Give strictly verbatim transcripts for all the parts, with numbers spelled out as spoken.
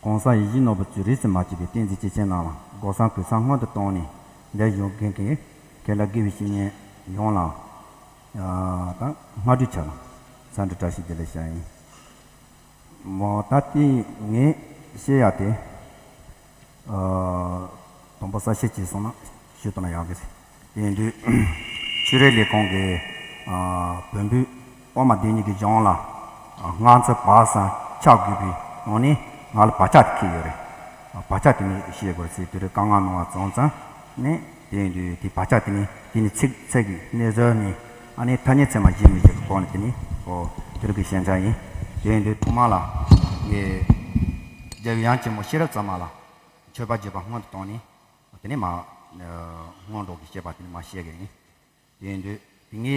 གོང་ས་ཡིད་བཞིན་ནོར་བུ་ཚུལ་རིས་སུ་མ་ཆད་པའི་བསྟན་འཛིན་སྐྱེས་ཆེན་རྣམས་ལ་སྒོ་བསམ་གོས་བསམ་སྔོན་དུ་བཏང་ནས་ལས་ཞུགས་མཁན་གྱི་དགེ་ལ་དགེ་བའི་བཤེས་གཉེན་ཡོངས་ལ་ད་སྔ་དྲོའི་ཆ་ལ་འཚམས་འདྲི་བཀྲ་ཤིས་བདེ་ལེགས་ཞུ་ཡིན། མོ་ད་ལྟའི་ངས་བཤད་ཡ་དེ། ཨ། དང་པོ་གསལ་བཤད་བྱས་སོང་ན་ཞུས་བཏང་ན་ཡག་གི་རེད། དེ་ཡིན་དུས་ཆོས་རིག་ལས་ཁུངས་ཀྱིས་ཨ། བོན་པོའི་དབུ་མ་སྡེ་གཉིས་ཀྱི་གཞུང་ལ་ཨ། སྔགས་འཚོལ་བག་ཟ་ཆ་དགོས་པའི་ནང་ནས་ང་ལ་བག་ཆགས་དེ་འཁེལ་ཡོད་རེད། ཨ། བག་ཆགས་དེ་ནས་བཤད་དགོས་རེད་ཟེར་དུས་རེད། དཀའ་ངལ་གནང་བ་ཙམ་ཙམ་ནས། དེ་ཡིན་དུས་དེ་བག་ཆགས་དེ་ནི་དེ་ནི་ཚིག་ཚིག་གི་གནས་ཚུལ་ནི་ཨ་ནི་ཐ་སྙད་ཚད་མ་གཞི་མི་གཞི་གི་སྐོར་ནི་དེ་ནི་ཨོ་དེ་རིགས་ཀྱི་ཞན་ཆ་ཡིན། དེ་ཡིན་དུས་ཐོག་མ་ལ་ངས་རྒྱལ་བའི་དབྱངས་ཅན་མོ་ཤེས་རབ་གཙང་མ་ལ་མཆོད་པ་བརྗོད་པ་སྔོན་དུ་བཏང་ནས་དེ་ནི་མ་སྔོན་འགྲོ་གི་བཤད་པ་དེ་ནི་མ་བཤད་གི་ཡིན། དེ་ཡིན་དུས་དེ་ངས་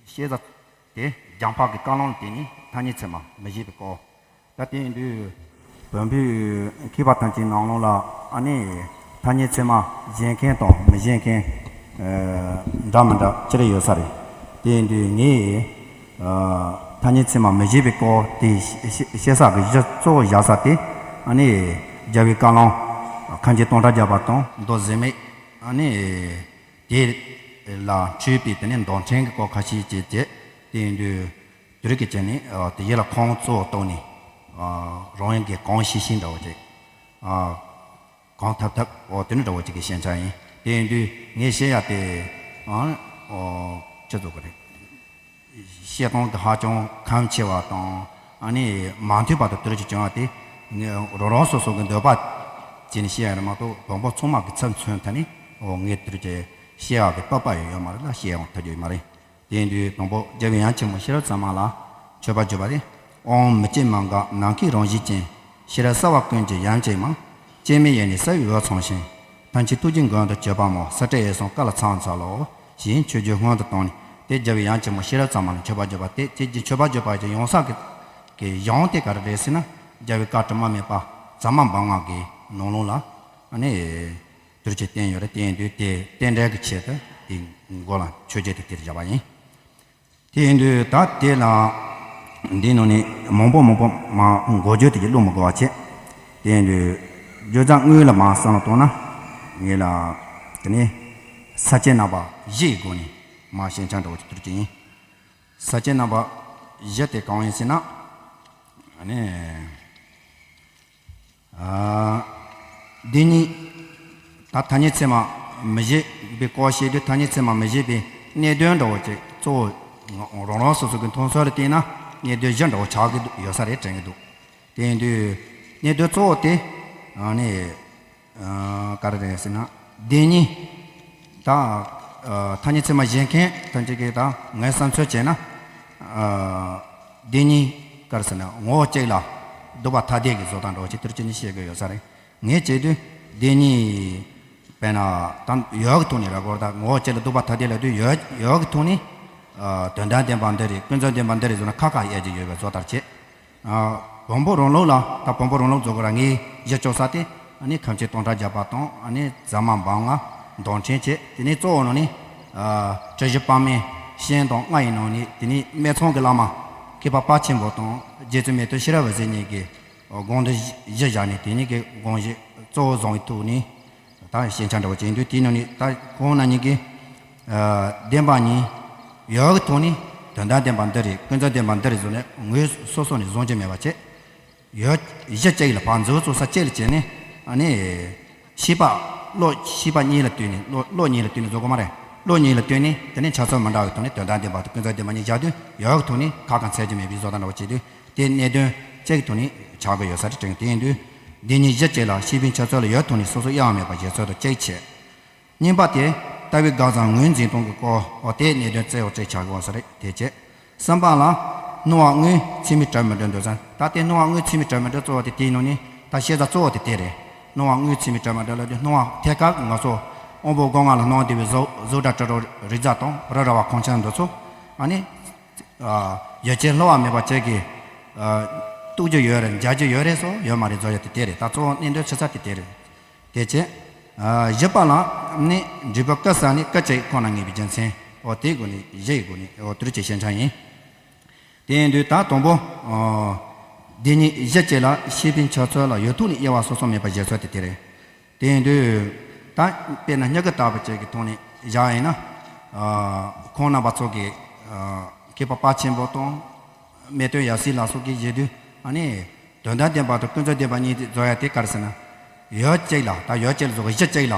བཤད་ས་དེ་རྒྱང་འཕགས་ཀྱི་བཀའ་བློན་དེ་ནི་ཐ་སྙད་ཚད་མ་མི་བཞེད་པའི་སྐོར། ད་དེ་ཡིན་དུས་བོན་པོའི་མཁས་པ་ཐམས་ཅད་ནང་ལོགས་ལ་ཨ་ནི་ཐ་སྙད་ཚད་མ་བཞེད་མཁན་དང་མི་བཞེད་མཁན་འདྲ་མི་འདྲ་ཅི་རིགས་ཡོད་ས་རེད། དེ་ཡིན་དུས་ངས་ཐ་སྙད་ཚད་མ་མི་བཞེད་པའི་སྐོར་དེ་བཤད་ས་གི་གཞི་གཙོ་བོ་བཞག་ས་དེ་ཨ་ནི་རྒྱལ་བའི་བཀའ་བློན་ཁམས་ཆེན་སྟོང་ཕྲག་བརྒྱ་པ་དང་མདོ་ཟེར་མེད་ཨ་ནི། དེ་ལ་འཕྲོས་པའི་དེ་ནས་མདོ་ཕྲན་གྱི་སྐོར་ཁ་ཤས་བྱས་ཏེ་དེ་ཡིན་དུས་དེ་རིགས་ཀྱི་ཆ་ནས་དེ་ཡི་ལ་ཁུངས་གཙོ་བོ་བཏོན་ནས་རང་ཡུལ་གྱི་གང་ཤེས་ཤེས་འདྲ་བོ་ཅིག་གང་ཐབས་ཐབས་འོ་དེ་ནི་འདྲ་བོ་ཅིག་གི་ཞན་ཆ་ཡིན། དེ་ཡིན་དུས་ངས་བཤད་ཡ་དེ་ཨ་འོ་ཅི་ཚོགས་ཀྱི་རེད། བཤད་སྟངས་དེ་ཧ་ཅང་ཁམས་ཆེ་བ་དང་ཨ་ནི་མ་མཐུན་པ་དང་དེ་རིགས་ཀྱི་བྱུང་བ་དེ་ངས་རང་རང་སོ་སོ་གི་འདོད་པ་བྱས་ནས་བཤད་ཡ་རེད་མ་གཏོགས་བོན་པོ་ཚང་མ་གི་ཚབ་མཚོན་ཐ་ནས་འོ་ངས་དེ་རིགས་ཀྱི་བཤད་ཡ་གི་སྤོབས་པ་ཡང་ཡོད་མ་རེད་ལ་བཤད་ཡང་ཐུབ་རྒྱུ་ཡོད་མ་རེད། དེ་ཡིན་དུས་དང་པོ་རྒྱལ་བའི་དབྱངས་ཅན་མོ་ཤེས་རབ་གཙང་མ་ལ་མཆོད་པ་བརྗོད་པ་རེད། ཨོཾ་མི་སྐྱེ་མི་འགག་ནམ་མཁའི་རང་བཞིན་ཅན། ཤེས་རབ་གསལ་བ་ཀུན་གྱི་ཡམ་ཆེན་མ། སྐྱེ་མེད་ཡེ་ནས་གསལ་བའི་འོད་ཚང་ཞིང་། ཐམས་ཅད་ཐུགས་རྗེའི་མགོན་དུ་གྱུར་པ་མོ། སྲིད་མཐའི་འོད་སྲུང་བཀའ་ལ་ཕྱག་འཚལ་ལོ། ཞེས་མཆོད་བརྗོད་སྔོན་དུ་བཏང་ནས་དེ་རྒྱལ་བའི་དབྱངས་ཅན་མོ་ཤེས་རབ་གཙང་མ་ལ་མཆོད་པ་བརྗོད་པ་དེ་ཁྱེད་ཀྱི་མཆོད་པ་བརྗོད་པ་ཀྱི་ཡོང་ས་གི་གི་གཞུང་དེ་ག་རེ་རེད་ཟེར་ན། རྒྱལ་བའི་བཀའ་དྲི་མ་མེད་པ་ཟབ་མོ་འབུམ་ལྔ་གི་ནང་ལོགས་ལ་ཨ་ནི་དུར་གྱི་བསྟན་ཡོད་རེད། དེ་ཡིན་དུས་དེ་རྟེན་འབྲེལ་གྱི་ཆེད་དུ་དེ་མགོ་ལ་མཆོད་བརྗོད་དེ་དེར་བཞག་པ་ཡིན། དེ་ཡིན་དུས་ད་དེ་ལ་འདི་ནང་ནས་མང་པོ་མང་པོ་མ་འགོ་བརྗོད་དེ་ཀྱི་བླུག་མི་དགོས་པ་བྱེད། དེ་ཡིན་དུས་བརྗོད་བྱ་དངོས་ལ་མ་བསམ་བློ་གཏོང་ན་ངེད་ལ་དེ་ནས་ས་བཅད་རྣམ་པ་བཞིའི་སྒོ་ནས་མ་ཞན་ཆ་འདྲ་བོ་ཅིག་དུར་གྱི་ཡིན། ས་བཅད་རྣམ་པ་བཞི་དེ་གང་ཡིན་ཟེར་ན། ཨ་ནི། ཨ། འདི་གཉིས། ད་ཐ་སྙད་ཚད་མ་མི་བཞེད་པའི་སྐོར་བཤད་དུས་ཐ་སྙད་ཚད་མ་མི་བཞེད་པའི་གནད་དོན་འདྲ་བོ་ཅིག་གཙོ་བོ་རང་རང་སོ་སོ་གི་མཐོང་ཚུལ་ལ་བལྟས་ན་གནད་དོན་བཞི་འདྲ་བོ་ཆགས་ཀྱི་འདུག་ཡོད་ས་རེད་དྲན་གྱི་འདུག་དེ་ཡིན་དུས་གནད་དོན་གཙོ་བོ་དེ་ཨ་ནི། ཨ། ག་རེ་རེད་ཟེར་ན། འདི་གཉིས། ད། ཨ། ཐ་སྙད་ཚད་མ་བཞེད་མཁན་ཐམས་ཅད་ཀྱིས་ད་ངའི་བསམ་ཚུལ་བྱས་ན། ཨ། འདི་གཉིས་ག་རེ་ཟེར་ན་ངོ་བོ་གཅིག་ལ་སྡུད་པ་ཐ་དད་ཀྱི་བཟོ་སྟངས་འདྲ་བོ་ཅིག་དེར་ཅི་ནས་བཤད་དགོས་ཡོད་ས་རེད། ངས་བྱས་དུས་འདི་གཉིས་དཔེར་ན་ད་ཡོད་ཀྱི་ཐོག་ནས་ར་གོ་ད་ངོ་བོ་གཅིག་ལ་སྡུད་པ་ཐ་དད་ལབ་དུས་ཡོད་ཡོད་ཀྱི་ཐོག་ནས། ཨ། དོན་དམ་བདེན་པ་འདི་རེད། ཀུན་རྫོབ་བདེན་པ་འདི་རེད་བཟོ་ན་ཁ་ཁ་དབྱེ་རྒྱུ་ཡོད་པའི་བཟོ་ལྟར་བྱེད། ཨ། བོན་པོ་རང་ལུགས་ལ་ད་བོན་པོ་རང་ལུགས་རྫོགས་ཀྱི་ར་ངའི་གཞི་བཅོལ་ས་དེ་ཨ་ནི་ཁམས་ཆེན་སྟོང་ཕྲག་བརྒྱ་པ་དང་ཨ་ནི་ཟབ་མོ་འབུམ་ལྔ་མདོ་ཕྲན་བྱས། དེ་ནས་གཙོ་བོ་ནང་ནས། ཨ། ཁྲི་བཞི་དཔག་མེད་ཤིང་དང་རྔ་ཡི་ནང་ནས་དེ་ནས་སྨད་འཚོང་གི་བླ་མ་མཁས་པ་དཔལ་ཆེན་པོ་དང་རྗེ་བཙུན་མེ་སྟོན་ཤེས་རབ་འོད་ཟེར་གཉིས་ཀྱི་དགོངས་དོན་གཞི་བཞག་ནས་དེ་གཉིས་ཀྱི་དགོངས་གཞི་གཙོ་བོ་བཟུང་བའི་ཐོག་ནས། ད་ཞན་ཆ་འདྲ་བོ་ཅིག་ཡིན་དུས་དེའི་ནང་ནས་ད་ཁོང་རྣམ་གཉིས་ཀྱིས། ཨ། བདེན་པ་གཉིས་ཡོད་ཀྱི་ཐོག་ནས་དོན་དམ་བདེན་པ་འདི་རེད། ཀུན་རྫོབ་བདེན་པ་འདི་རེད་བཟོ་ནས་ངོས་སོ་སོ་ནས་བཟུང་རྒྱུ་མེད་པ་བྱས། ཡོད་གཞི་གཅིག་ལ་ཕར་འཛུལ་བཙུགས་ས་གཅིག་ལ་བྱས་ནས་ཨ་ནི། ཤེས་པ། བློ་ཤེས་པ་གཉིས་ལ་ལྟོས་ནས་བློ་བློ་གཉིས་ལ་ལྟོས་ནས་བཟོ་དགོས་མ་རེད། བློ་གཉིས་ལ་ལྟོས་ནས་དེ་ནས་ཆ་ཚང་མི་འདྲ་བའི་ཐོག་ནས་དོན་དམ་བདེན་པ་དང་ཀུན་རྫོབ་བདེན་པ་གཉིས་སྦྱར་དུས་ཡོད་ཀྱི་ཐོག་ནས་ཁ་གང་འཚལ་རྒྱུ་མེད་པའི་བཟོ་ལྟ་འདྲ་བོ་བྱེད་དུས། དེ་གནད་དོན་གཅིག་གི་ཐོག་ནས་ཆགས་ཀྱི་ཡོད་ས་རེད་དྲན། དེ་ཡིན་དུས་འདི་གཉིས་གཞི་གཅིག་ལ་ཤེས་པའི་ཆ་ཚང་ལ་ཡོད་ཐོག་ནས་སོ་སོ་དབྱེ་བ་མེད་པ་བཞེད་ཚུལ་དང་གཅིག་བྱས། གཉིས་པ་དེ་ལྟ་བའི་དགག་བྱ་ངོས་འཛིན་སྟངས་ཀྱི་སྐོར་འོ་དེ་གནད་དོན་གཙོ་བོ་གཅིག་ཆགས་ཀྱི་ཡོད་ས་རེད་དེ་བྱས། གསུམ་པ་ལ་སྣང་བ་དངོས་ཚད་མས་གྲུབ་མི་གྲུབ་འདོད་ཚུལ། ད་དེ་སྣང་བ་དངོས་ཚད་མས་གྲུབ་མི་གྲུབ་གཙོ་བོ་དེ་དེའི་ནང་ནས་ད་བཤད་ས་གཙོ་བོ་དེ་དེ་རེད། སྣང་བ་དངོས་ཚད་མས་གྲུབ་མི་གྲུབ་ལབ་དུས་སྣང་བ་ཐད་ཀར་ང་ཚོ་དབང་པོ་སྒོ་ལྔ་ལ་སྣང་བ་འདུས་པའི་གཟུགས་གཟུགས་སྒྲ་དྲི་རོ་རེག་བྱ་དང་རི་ར་བ་ཁམས་ཆེན་འདི་ཚོ་ཨ་ནི། ཡོ་བྱད་སླུ་བ་མེད་པ་བཅས་ཀྱིས་གཏུག་རྒྱུ་ཡོད་རེད། མཇལ་རྒྱུ་ཡོད་རེད་སོགས་ཡོད་མ་རེད་བཟོ་ཡ་དེ་དེ་རེད། ད་གཙོ་བོ་གནད་དོན་ཆེ་ས་དེ་དེ་རེད། དེ་བྱས། བཞི་པ་ལ་ནི་འབྲས་བུ་སྐུ་གསལ་ནི་སྐུ་གཅིག་ཁོ་ན་ངེས་པའི་རྒྱུ་མཚན་འོ་དེའི་སྒོ་ནས་བཞི་ཡི་སྒོ་ནས་འོ་དུར་གྱི་ཞན་ཆ་ཡིན། དེ་ཡིན་དུས་ད་དང་པོ། འདི་ཉིད་གཞི་གཅིག་ལ་ཤེས་པའི་འཆར་ཚུལ་ལ་ཡུལ་དུས་ནས་དབྱེ་བ་སོ་སོ་མེད་པར་བཞེད་ཚུལ་དེ་དེ་རེད། དེ་ཡིན་དུས། ད་དཔེར་ན་སྙིང་གི་ལྟ་བུ་བཅས་ཀྱི་ཐོག་ནས་བཞག་ཡིན་ན། ཁོང་རྣམ་པ་ཚོ་གིས་མཁས་པ་དཔལ་ཆེན་པོ་དང་། སྨྲ་བརྗོད་ཡབ་སྲས་ལ་སོགས་ཀྱིས་བཞེད་དུས་ཨ་ནི། དོན་དམ་བདེན་པ་དང་ཀུན་རྫོབ་བདེན་པ་གཉིས་དེ་བཟོ་ཡ་དེ་ག་རེ་ཟེར་ན། ཡུལ་གཅིག་ལ། ད་ཡུལ་གཅིག་ལ་བཟོ་གི་གཞི་གཅིག་ལ།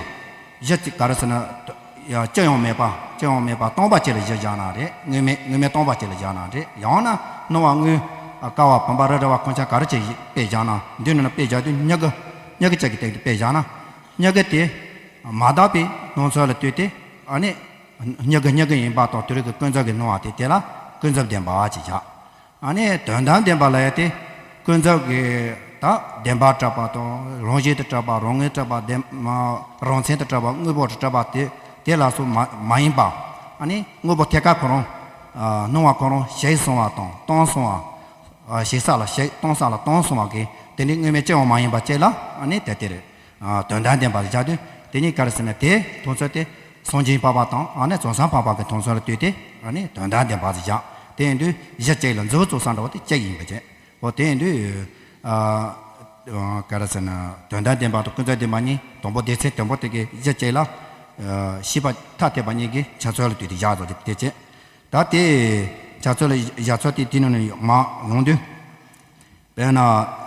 གཞི་གཅིག་ག་རེ་ཟེར་ན། ཡ་ཅི་ཡང་མེད་པ། ཅི་ཡང་མེད་པ་སྟོང་པ་གཅིག་ལ་གཞི་བཞག་ན་རེད། དངོས་མེད་དངོས་མེད་སྟོང་པ་གཅིག་ལ་བཞག་ན་རེད། ཡང་ན་སྣང་བ་དངོས། ཀ་བ་བུམ་པ་རི་ར་བ་ཁོང་ཆ་ག་རེ་བྱས་དཔེ་བཞག་ན། འདི་ནང་ན་དཔེ་བཞག་དུས་མྱུ་གུ། མྱུ་གུ་གཅིག་གི་སྟེང་དུ་དཔེ་བཞག་ན། མྱུ་གུ་དེ་མ་དག་པའི་སྣང་ཚུལ་ལ་ལྟོས་ཏེ་ཨ་ནི། མྱུ་གུ་མྱུ་གུ་ཡིན་པ་དང་དེ་རིགས་ཀྱི་ཀུན་རྫོབ་ཀྱི་སྣང་བ་དེ་དེ་ལ་ཀུན་རྫོབ་བདེན་པ་ཅེས་བྱ། ཨ་ནི་དོན་དམ་བདེན་པ་ལ་ཡང་དེ། ཀུན་རྫོབ་ཀྱི་ད་བདེན་པར་གྲགས་པ་དང་རང་བཞིན་དུ་གྲགས་པ། རང་ངོས་གྲགས་པ། བདེན། རང་མཚན་དུ་གྲགས་པ། དངོས་པོ་དུ་གྲགས་པ་དེ། དེ་ལ་སོགས་མ་མ་ཡིན་པ། ཨ་ནི་དངོས་པོ་ཐད་ཀར་ཁོ་རང་། སྣང་བ་ཁོ་རང་ཞིག་སོང་བ་དང་སྟོང་སོང་བ། ཞིག་ས་ལ་ཞིག་སྟོང་ས་ལ་སྟོང་སོང་བ་གི་དེ་འདྲའི་དངོས་མེད་ཅི་ཡང་མ་ཡིན་པ་ཅིག་ལ་ཨ་ནི་དེ་དེ་རེད། དོན་དམ་བདེན་པ་ལ་བཞག་དུས་དེ་ཉིད་ག་རེ་ཟེར་ན། དེ་མཐོང་ཚུལ་དེ་སངས་རྒྱས་འཕགས་པ་དང་ཨ་ནི་རྫོགས་སངས་འཕགས་པ་གི་མཐོང་ཚུལ་ལ་ལྟོས་ཏེ་ཨ་ནི་དོན་དམ་བདེན་པ་ལ་བཞག་དེ་ཡིན་དུས་གཞི་གཅིག་ལ་མཛུབ་བཙུགས་ས་འདྲ་བ་དེ་གཅིག་ཡིན་པ་བྱས། འོ་དེ་ཡིན་དུས། ཨ། ག་རེ་ཟེར་ན། དོན་དམ་བདེན་པ་དང་ཀུན་རྫོབ་བདེན་པ་གཉིས་དང་པོ་སྡེ་ཚན་དང་པོ་དེ་གའི་གཞི་གཅིག་ལ། ཤེས་པ་ཐ་དད་པ་གཉིས་ཀྱི་འཆར་ཚུལ་ལ་ལྟོས་ཏེ་བཞག་ཚུལ་དེ་བྱས། ད་དེ་འཆར་ཚུལ་ལ་བཞག་ཚུལ་དེ་དེ་ནང་ནས་མར་ཡོང་དུས། དཔེར་ན་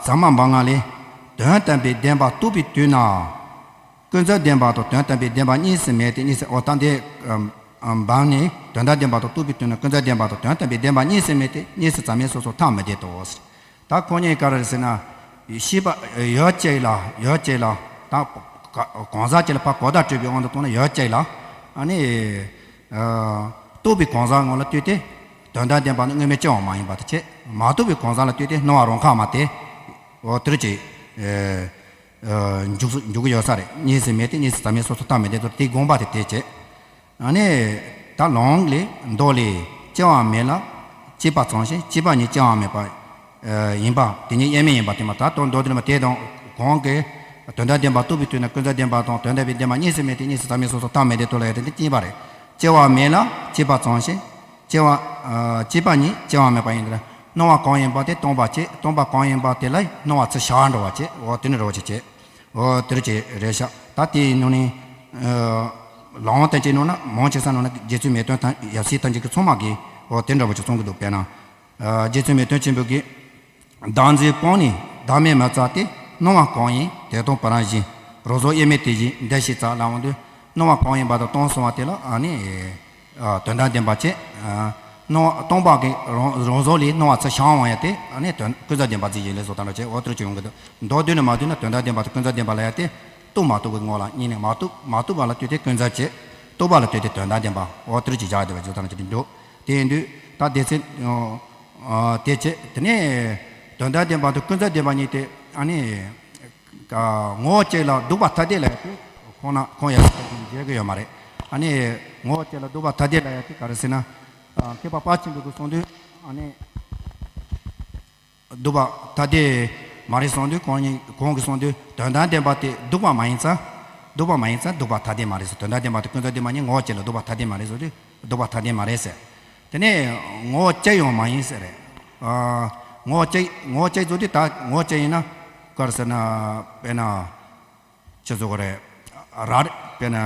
ཟབ་མ་འབུམ་ལྔ་ལས། དོན་དམ་པའི་བདེན་པ་རྟོགས་པའི་དུས་ན། ཀུན་རྫོབ་བདེན་པ་དང་དོན་དམ་པའི་བདེན་པ་གཉིས་སུ་མེད་དེ། གཉིས་སུ། འོ་ད་འདི་འབུམ་ནས་དོན་དམ་བདེན་པ་དང་རྟོགས་པའི་དུས་ན། ཀུན་རྫོབ་བདེན་པ་དང་དོན་དམ་པའི་བདེན་པ་གཉིས་སུ་མེད་དེ། གཉིས་སུ་ཙམ་ཡང་སོ་སོར་ཐ་མི་དད་དོ། ད་ཁོ་གཉིས་ག་རེ་ཟེར་ན། ཤེས་པ་ཡུལ་གཅིག་ལ། ཡུལ་གཅིག་ལ། ད་གང་ཟག་གཅིག་ལ་ཕར་གོ་བརྡ་སྤྲོད་པའི་དབང་དུ་བཏང་ན་ཡུལ་གཅིག་ལ། ཨ་ནི། རྟོགས་པའི་གང་ཟག་ངོ་ལ་ལྟོས་ཏེ། དོན་དམ་བདེན་པ་ནི་དངོས་མེད་ཅི་ཡང་མ་ཡིན་པ་དེ་བྱས། མ་རྟོགས་པའི་གང་ཟག་ལ་ལྟོས་ཏེ་སྣང་བ་རང་འཁྲུལ་མ་དེ། འོ་དེར་གྱི། འཇུག་འཇུག་གི་ཡོད་ས་རེད། གཉིས་སུ་མེད་དེ། གཉིས་སུ་ཙམ་ཡང་སོ་སོར་ཐ་མི་དད་དོ། དེའི་དགོངས་པ་དེ་དེ་བྱས། ཨ་ནི། ད་ལུང་ལས། མདོ་ལས། སྐྱེ་བ་མེད་ལ་སྐྱེས་པ་ཙམ་ཞིག་སྐྱེས་པ་ཉིད་སྐྱེ་བ་མེད་པ་ཡིན་པ། དེ་ཉིད་དབྱེར་མེད་ཡིན་པ་དེ་མ། ད་དོན་མདོ་དེ་ལ་མ་དེ་དང་གོང་གི་དོན་དམ་བདེན་པ་རྟོགས་པའི་དུས་ན་ཀུན་རྫོབ་བདེན་པ་དང་དོན་དམ་པའི་བདེན་པ་གཉིས་སུ་མེད་དེ། གཉིས་སུ་ཙམ་ཡང་སོ་སོར་ཐ་མི་དད་དོ་ལབ་ཡ་དེ་འདི་གཅིག་པ་རེད། སྐྱེ་བ་མེད་ལ་སྐྱེས་པ་ཙམ་ཞིག་སྐྱེ་བ། སྐྱེས་པ་ཉིད་སྐྱེ་བ་མེད་པ་ཡིན་ཏེ། སྣང་བ་གང་ཡིན་པ་དེ་སྟོང་པ་བྱས། སྟོང་པ་གང་ཡིན་པ་དེ་ལ་སྣང་བ་ཚུར་ཤར་འགྲོ་བ་བྱས། འོ་དེ་ནི་རོ་ཅིག་བྱས། འོ་དེར་གྱི་རེད་ཤག་ད་དེའི་ནང་ནས། ལུང་དང་བཅས་ནང་ན་མང་ཆེ་ས་ནང་ན་རྗེ་བཙུན་མེ་སྟོན་དང་ཡབ་སྲས་ཐམས་ཅད་ཀྱི་ཚང་མ་གིས་འོ་དེ་འདྲ་བོ་ཅིག་གསུང་གི་འདུག་དཔེར་ན། རྗེ་བཙུན་མེ་སྟོན་ཆེན་པོ་གིས། བདག་འཛིན་སྤངས་ནས་བདག་མེད་མི་བཙལ་ཏེ། སྣང་བ་གང་ཡིན་དེ་དང་བུ་རམ་བཞིན། རང་བཟོ་དབྱེར་མེད་དེ་བཞིན་འདི་ཞེས་བཙལ་ལབ་འོང་དུས། སྣང་བ་གང་ཡིན་པ་དང་སྟོང་སོང་བ་དེ་ལ་ཨ་ནི། དོན་དམ་བདེན་པ་བྱས། སྣང་བ་སྟོང་པ་གི་རང་རང་བཟོ་ལས་སྣང་བ་ཚུར་ཤར་འོང་ཡ་དེ་ཨ་ནི་དོན་ཀུན་རྫོབ་བདེན་པ་རྩིས་ཡིན་ལས་བཟོ་ལྟ་འདྲ་བྱས། འོ་དེར་གྱི་ཡོང་གི་འདུག་མདོར་བསྡུས་ནས་མ་བསྡུས་ན་དོན་དམ་བདེན་པ་དང་ཀུན་རྫོབ་བདེན་པ་ལབ་ཡ་དེ། རྟོགས་མ་རྟོགས་ཀྱི་ངོ་ལ་གཉིས་ནས། མ་རྟོགས་མ་རྟོགས་པ་ལ་ལྟོས་ཏེ་ཀུན་རྫོབ་བྱས། རྟོགས་པ་ལ་ལྟོས་ཏེ་དོན་དམ་བདེན་པ། འོ་དེར་གྱི་བཞག་བསྡད་པ་བརྗོད་ཐབས་ནང་བཞིན་འདུག་དེ་ཡིན་དུས་ད་སྡེ་ཚན། དེ་བྱས། དེ་ནས་དོན་དམ་བདེན་པ་དང་ཀུན་རྫོབ་བདེན་པ་གཉིས་དེ་ཨ་ནི། ངོ་བོ་གཅིག་ལ་ལྡོག་པ་ཐ་དད་ལབ་ཡ་དེ་ཁོང་ན་ཁོང་ཡ་མཇལ་གི་ཡོད་མ་རེད། ཨ་ནི་ངོ་བོ་གཅིག་ལ་ལྡོག་པ་ཐ་དད་ལབ་ཡ་དེ་ག་རེ་ཟེར་ན། མཁས་པ་དཔལ་ཆེན་པོ་གིས་གསུངས་དུས་ཨ་ནི། ལྡོག་པ་ཐ་དད་མ་རེད་གསུངས་དུས། ཁོང་གཉིས་ཁོང་གིས་གསུངས་དུས་དོན་དམ་བདེན་པ་དེ་ལྡོག་པ་མ་ཡིན་ཙང་། ལྡོག་པ་མ་ཡིན་ཙང་ལྡོག་པ་ཐ་དད་མ་རེད་ཟེར། དོན་དམ་བདེན་པ་དེ་ཀུན་རྫོབ་བདེན་པ་གཉིས་ངོ་བོ་གཅིག་ལ་ལྡོག་པ་ཐ་དད་མ་རེད་ཟེར་དུས་ལྡོག་པ་ཐ་དད་མ་རེད་ཟེར། དེ་ནས་ངོ་བོ་གཅིག་ཡང་མ་ཡིན་ཟེར་རེད། ངོ་བོ་གཅིག་ངོ་བོ་གཅིག་ཟེར་དུས་ད་ངོ་བོ་གཅིག་ཡིན་ན་ག་རེ་ཟེར་ན། དཔེར་ན། ཅི་ཟེར་དགོས་རེད། ར་རེད། དཔེར་ན།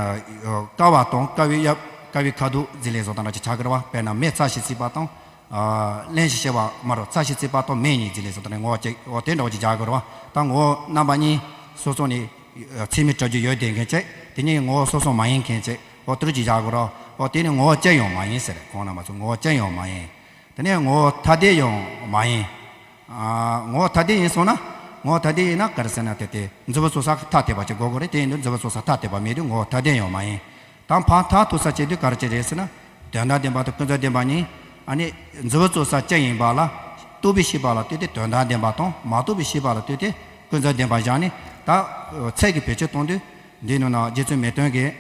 ཀ་བ་དང་ཀ་བའི་དབྱིབས། ཀ་བའི་ཁ་དོག་ཟེར་ལས་བཟོ་ལྟ་འདྲ་ཅིག་ཆགས་ཀྱི་རེད་བ། དཔེར་ན་མེ་ཚ་ཞིང་བརྩིགས་པ་དང་། རླན་ཞིང་གཤེར་བ་མ་རེད། ཚ་ཞིང་བརྩིགས་པ་དང་མེ་གཉིས་ཟེར་ལས་བཟོ་ལྟ་འདྲ་ངོ་བོ་གཅིག་འོ་དེ་འདྲ་བོ་ཅིག་བཞག་དགོས་རེད་བ། ད་ངོ་བོ་རྣམ་པ་གཉིས་སོ་སོ་ནས་ཚད་མས་གྲུབ་རྒྱུ་ཡོད་བསྡད་མཁན་གཅིག་དེ་གཉིས་ངོ་བོ་སོ་སོ་མ་ཡིན་མཁན་གཅིག་འོ་དེ་འདྲ་ཅིག་བཞག་དགོས་རེད་བ། འོ་དེ་ནི་ངོ་བོ་གཅིག་ཡང་མ་ཡིན་ཟེར་རེད། ཁོང་རྣམ་པ་ཚོ་ངོ་བོ་གཅིག་ཡང་མ་ཡིན། དེ་ནས་ངོ་བོ་ཐ་དད་ཡང་མ་ཡིན། ངོ་བོ་ཐ་དད་ཡིན་སོང་ན། ངོ་བོ་ཐ་དད་ཡིན་ན་ག་རེ་ཟེར་ན་དེ་དེ་མཛུབ་བུ་ཚུགས་ས་ཐ་དད་པ་ཅིག་དགོས་དགོས་རེད། དེ་ཡིན་དུས་མཛུབ་བུ་ཚུགས་ས་ཐ་དད་པ་མེད་དུས་ངོ་བོ་ཐ་དད་ཡང་མ་ཡིན། ད་ཕར་ཐག་ཐུག་ས་བྱེད་དུས་ག་རེ་ཅིག་རེད་ཟེར་ན། དོན་དམ་བདེན་པ་དང་ཀུན་རྫོབ་བདེན་པ་གཉིས། ཨ་ནི་མཛུབ་བུ་ཚུགས་ས་གཅིག་ཡིན་པ་ལ། རྟོགས་པའི་ཤེས་པ་ལ་ལྟོས་ཏེ་དོན་དམ་བདེན་པ་དང་མ་རྟོགས་པའི་ཤེས་པ་ལ་ལྟོས་ཏེ་ཀུན་རྫོབ་བདེན་པ་བཞག་ནས། ད་ཚད་ཀྱི་བེད་སྤྱོད་གཏོང་དུས་འདིའི་ནང་ན་རྗེ་བཙུན་མེ་སྟོན་གྱིས།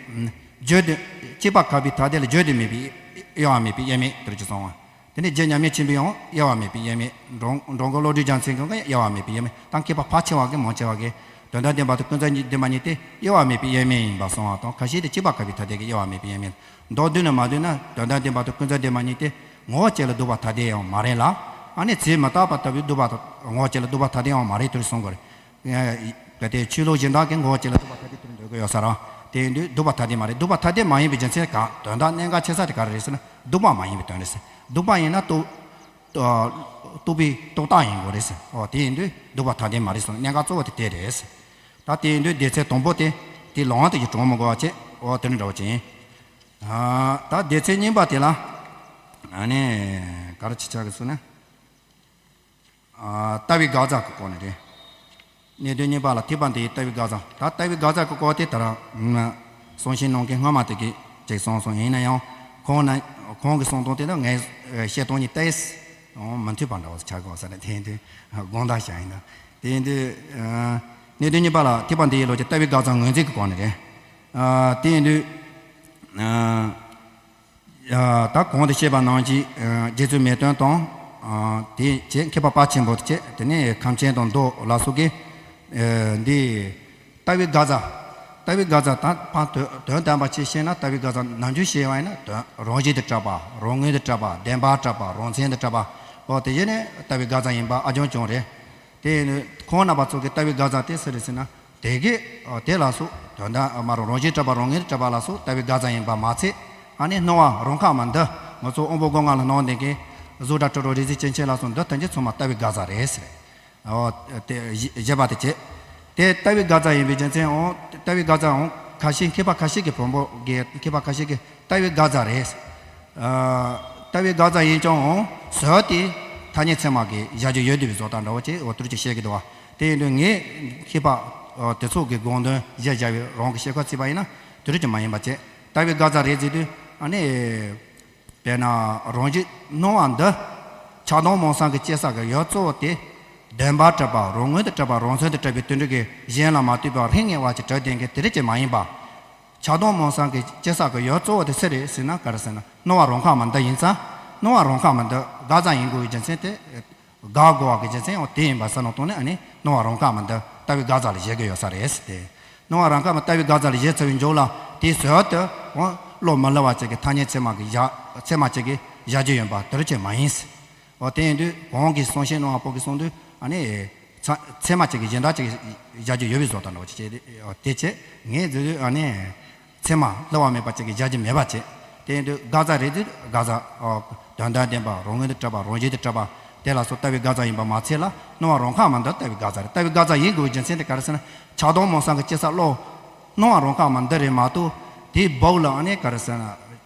བརྗོད་དུ། སྐྱེས་པ་ཁ་བའི་ཐ་དད་ལ་བརྗོད་དུ་མེད་པའི་དབྱེ་བ་མེད་པའི་དབྱེར་མེད་དེར་གྱི་སོང་བ། དེ་ནས་རྗེ་མཉམ་མེད་ཆེན་པོའི་ཡང་དབྱེ་བ་མེད་པའི་དབྱེར་མེད། འགྲོ་འགྲོ་མགོན་བློ་གྲོས་རྒྱལ་མཚན་གྱི་ཡང་དབྱེ་བ་མེད་པའི་དབྱེར་མེད། ད་མཁས་པ་ཕལ་ཆེ་བ་གིས་མང་ཆེ་བ་གིས་དོན་དམ་བདེན་པ་དང་ཀུན་རྫོབ་བདེན་པ་གཉིས་དེ་དབྱེ་བ་མེད་པའི་དབྱེར་མེད་ཡིན་པར་གསུངས་པ་དང་། ཁ་ཤས་དེ་སྐྱེས་པ་ཁ་བའི་ཐ་དད་ཀྱི་དབྱེ་བ་མེད་པའི་དབྱེར་མེད། མདོར་བསྡུས་ནས་མ་བསྡུས་ན་དོན་དམ་བདེན་པ་དང་ཀུན་རྫོབ་བདེན་པ་གཉིས་དེ་ངོ་བོ་གཅིག་ལ་ལྡོག་པ་ཐ་དད་ཡང་མ་རེད་ལ། ཨ་ནི་ཚེ་མི་རྟག་པ་ལྟ་བུའི་སྡུག་པ་ངོ་བོ་ཅིག་ལ་སྡུག་པ་ཐ་དད་ཡང་མ་རེད་དུ་གསུང་གི་རེད། གལ་ཏེ་ཆོས་ལུགས་གཞན་དག་གི་ངོ་བོ་ཅིག་ལ་སྡུག་པ་ཐ་དད་དུ་འདོད་ཀྱི་ཡོད་ས་རེད། དེ་ཡིན་དུས་སྡུག་པ་ཐ་དད་མ་རེད། སྡུག་པ་ཐ་དད་མ་ཡིན་པའི་རྒྱུ་མཚན་ག་དོན་དག་གནད་འགག་ཆེ་ས་དེ་ག་རེ་རེད་ཟེར་ན་སྡུག་པ་མ་ཡིན་པའི་དོན་རེད་ཟེར། སྡུག་པ་ཡིན་ན་རྟོགས་རྟོགས་པའི་རྟོག་བཏགས་ཡིན་དགོས་རེད་ཟེར། ཨོ་དེ་ཡིན་དུས་སྡུག་པ་ཐ་དད་མ་རེད་གསུངས། གནད་འགག་གཙོ་བོ་དེ་དེ་རེད་ཟེར། ད་དེ་ཡིན་དུས་སྡེ་ཚན་དང་པོ་དེ་དེ་ལོང་དེ་ཀྱི་གྲོང་མི་དགོས་པ་བྱས། ཨོ་དེ་འདྲ་འདྲ་བོ་ཅིག་ཡིན། ད་སྡེ་ཚན་གཉིས་པ་དེ་ལ་ཨ་ནི་ག་རེ་ཆེ་ཆག་གི་སོང་ན། ལྟ་བའི་དགག་བྱ་གི་སྐོར་ནས་རེད། གནད་དོན་གཉིས་པ་ལ་ཐེག་པ་འདི་ཡི་ལྟ་བའི་དགག་བྱ། ད་ལྟ་བའི་དགག་བྱ་གི་སྐོར་དེ་ད་ར་གསུང་བཤད་གནང་མཁན་སྔ་མ་དེ་གིས་ཅིག་གསུངས་སོང་། ཡིན་ན་ཡང་ཁོང་ན་ཁོང་གི་གསུང་སྟངས་དེ་དང་ངའི་བཤད་སྟངས་གཉིས་ཏོག་ཙམ་མི་མཐུན་པ་འདྲ་བོ་ཆགས་དགོས་ས་རེད། དེ་ཡིན་དུས་དགོངས་དག་བཞག་ཡིན་ན། དེ་ཡིན་དུས་གནད་དོན་གཉིས་པ་ལ་ཐེག་པ་འདི་ཡི་ལོ་ཀའི་ལྟ་བའི་དགག་བྱ་ངོས་འཛིན་གྱི་སྐོར་ནས་རེད། དེ་ཡིན་དུས། ད་གོང་དུ་བཤད་པ་ནང་བཞིན་རྗེ་བཙུན་མེས་སྟོན་དང་། དེ་བྱས་མཁས་པ་དཔལ་ཆེན་པོ་བྱས། དེ་ནས་ཁམས་ཆེན་དང་མདོ་ལ་སོགས་ཀྱི་འདི་ལྟ་བའི་དགག་བྱ། ལྟ་བའི་དགག་བྱ་ད་ཕར་དོན་དོན་དམ་པ་ཅིག་བཤད་ན་ལྟ་བའི་དགག་བྱ་ནམ་རྒྱུན་བཤད་པ་ཡིན་ན་དོན་རང་བཞིན་དུ་གྲགས་པ། རང་ངོས་དུ་གྲགས་པ། བདེན་པར་གྲགས་པ། རང་མཚན་དུ་གྲགས་པ། འོ་དེ་བཞིན་ནི་ལྟ་བའི་དགག་བྱ་ཡིན་པ་ཨ་རྒྱང་རྐྱང་རེད། དེ་ནི་ཁོང་རྣམ་པ་ཚོ་གི་ལྟ་བའི་དགག་བྱ་དེ་སུ་རེད་ཟེར་ན། དེ་གི་དེ་ལ་སོགས་དོན་དམ་མ་རུང་རང་བཞིན་གྲགས་པ་རང་ངོས་གྲགས་པ་ལ་སོགས་ལྟ་བའི་དགག་བྱ་ཡིན་པ་མ་ཚད། ཨ་ནི་སྣང་བ་རང་ཁ་མི་འདུ། ང་ཚོ་དབང་པོ་སྒོ་ལྔ་ལ་སྣང་ལྡན་གྱི་གཟུགས་སྒྲ་དྲི་རོ་རེག་བྱའི་སྐྱེ་མཆེད་ལ་སོགས་འདི་ཐམས་ཅད་ཚང་མ་ལྟ་བའི་དགག་བྱ་རེད་ཟེར། ཨོ་དེ་བཞི་བཞི་པ་དེ་བྱས། དེ་ལྟ་བའི་དགག་བྱ་ཡིན་པའི་རྒྱུ་མཚན་འོང་ལྟ་བའི་དགག་བྱ་འོང་ཁ་ཤས་མཁས་པ་ཁ་ཤས་ཀྱི་བོན་པོ་གི་མཁས་པ་ཁ་ཤས་ཀྱི་ལྟ་བའི་དགག་བྱ་རེད། ལྟ་བའི་དགག་བྱ་ཡིན་ཀྱང་ཟོལ་དེ་ཐ་སྙད་ཚད་མ་གི་བཞག་རྒྱུ་ཡོད་བསྡད་པའི་བཟོ་ལྟ་འདྲ་བོ་ཅིག་འོ་དུར་གྱིས་བཤད་ཀྱི་འདུག་བ། དེ་ཡིན་དུས་ངས་མཁས་པ་དེ་ཚོ་གི་དགོངས་དོན་གཞིར་བཞག་པའི་རང་གི་ཤེས་ཁ་ཚིག་པ་ཡིན་ན་དུར་གྱིས་མ་ཡིན་པ་བྱས། ལྟ་བའི་དགག་བྱ་རེད་ཟེར་དུས་ཨ་ནི་དཔེར་ན་རང་བཞིན་སྣང་བ་འདི་ཆགས་སྡང་མུན་གསུམ་གི་སྐྱེ་ས་གི་ཡུལ་གཙོ་བོ་དེ་བདེན་པར་གྲུབ་པ་རང་ངོས་དུ་གྲུབ་པ་རང་མཚན་དུ་གྲུབ་པའི་དོན་འགྲུབ་ཀྱི་གཞན་ལ་མ་ལྟོས་པར་ལྷང་ངེ་བ་ཅིག་གྲུབ་ལྡན་གྱི་དེ་རིགས་ཀྱིས་མ་ཡིན་པ། ཆགས་སྡང་མུན་གསུམ་གྱི་སྐྱེ་ས་གི་ཡུལ་གཙོ་བོ་དེ་སུ་རེད་ཟེར་ན་ག་རེ་ཟེར་ན་སྣང་བ་རང་ཁ་མི་འདུ་ཡིན་ཙང་། སྣང་བ་རང་ཁ་མི་འདུ་དགག་བྱ་ཡིན་དགོས་པའི་རྒྱུ་མཚན་དེ། དགག་དགོས་པ་གི་རྒྱུ་མཚན་ཡང་དེ་ཡིན་པ་བསམ་བློ་བཏང་ནས་ཨ་ནི་སྣང་བ་རང་ཁ་མི་འདུ་ལྟ་བའི་དགག་བྱ་ལ་བཞེད་ཀྱི་ཡོད་ས་རེད་ཟེར་ཏེ། སྣང་བ་རང་ཁ་མི་ལྟ་བའི་དགག་བྱ་ལ་བཞེད་ཚར་བའི་མཇུག་ལ་དེའི་ཟོལ་དུ་འོ་བློ་མི་བསླུ་བ་ཅིག་གི་ཐ་སྙད་ཚད་མ་གི་བཞག་ཚད་མ་ཅིག་གི་བཞག་རྒྱུ་ཡིན་པ་དེ་རུ་ཅིག་མ་ཡིན་ཟེར། འོ་དེ་ཡིན་དུས་གོང་གི་གསུང་བཤད་གནང་བ་པོ་གི་གསུང་དུས་ཨ་ནི། ཚ་ཚད་མ་གཅིག་གིས་གཞན་དག་གཅིག་གིས་བཞག་རྒྱུ་ཡོད་པའི་བཟོ་ལྟ་འདྲ་བོ་ཅིག་བྱས་ཏེ། དེ་བྱས་ངས་བཟོས་དུས་ཨ་ནི། ཚད་མ་བསླུ་བ་མེད་པ་གཅིག་གིས་བཞག་རྒྱུ་མེད་པ་བྱས། དེ་ཡིན་དུས་དགག་བྱ་རེད་དུས་དགག་བྱ། དོན་དམ་བདེན་པ་རང་ངོས་དུ་གྲུབ་པ་རང་བཞིན་དུ་གྲུབ་པ་དེ་ལ་སོགས་ལྟ་བའི་དགག་བྱ་ཡིན་པ་མ་ཚད་ལ་སྣང་བ་རང་ཁ་མི་འདུ་ལྟ་བའི་དགག་བྱ་རེད། ལྟ་བའི་དགག་བྱ་ཡིན་དགོས་པའི་རྒྱུ་མཚན་དེ་ག་རེ་ཟེར་ན་ཆགས་སྡང་མུན་གསུམ་གྱི་སྐྱེ་ས་བློ། སྣང་བ་རང་ཁ་མི་འདུ་རེད་མ་གཏོགས་དེའི་སྦུག་ལ་ཨ་ནི་ག་རེ་ཟེར་ན་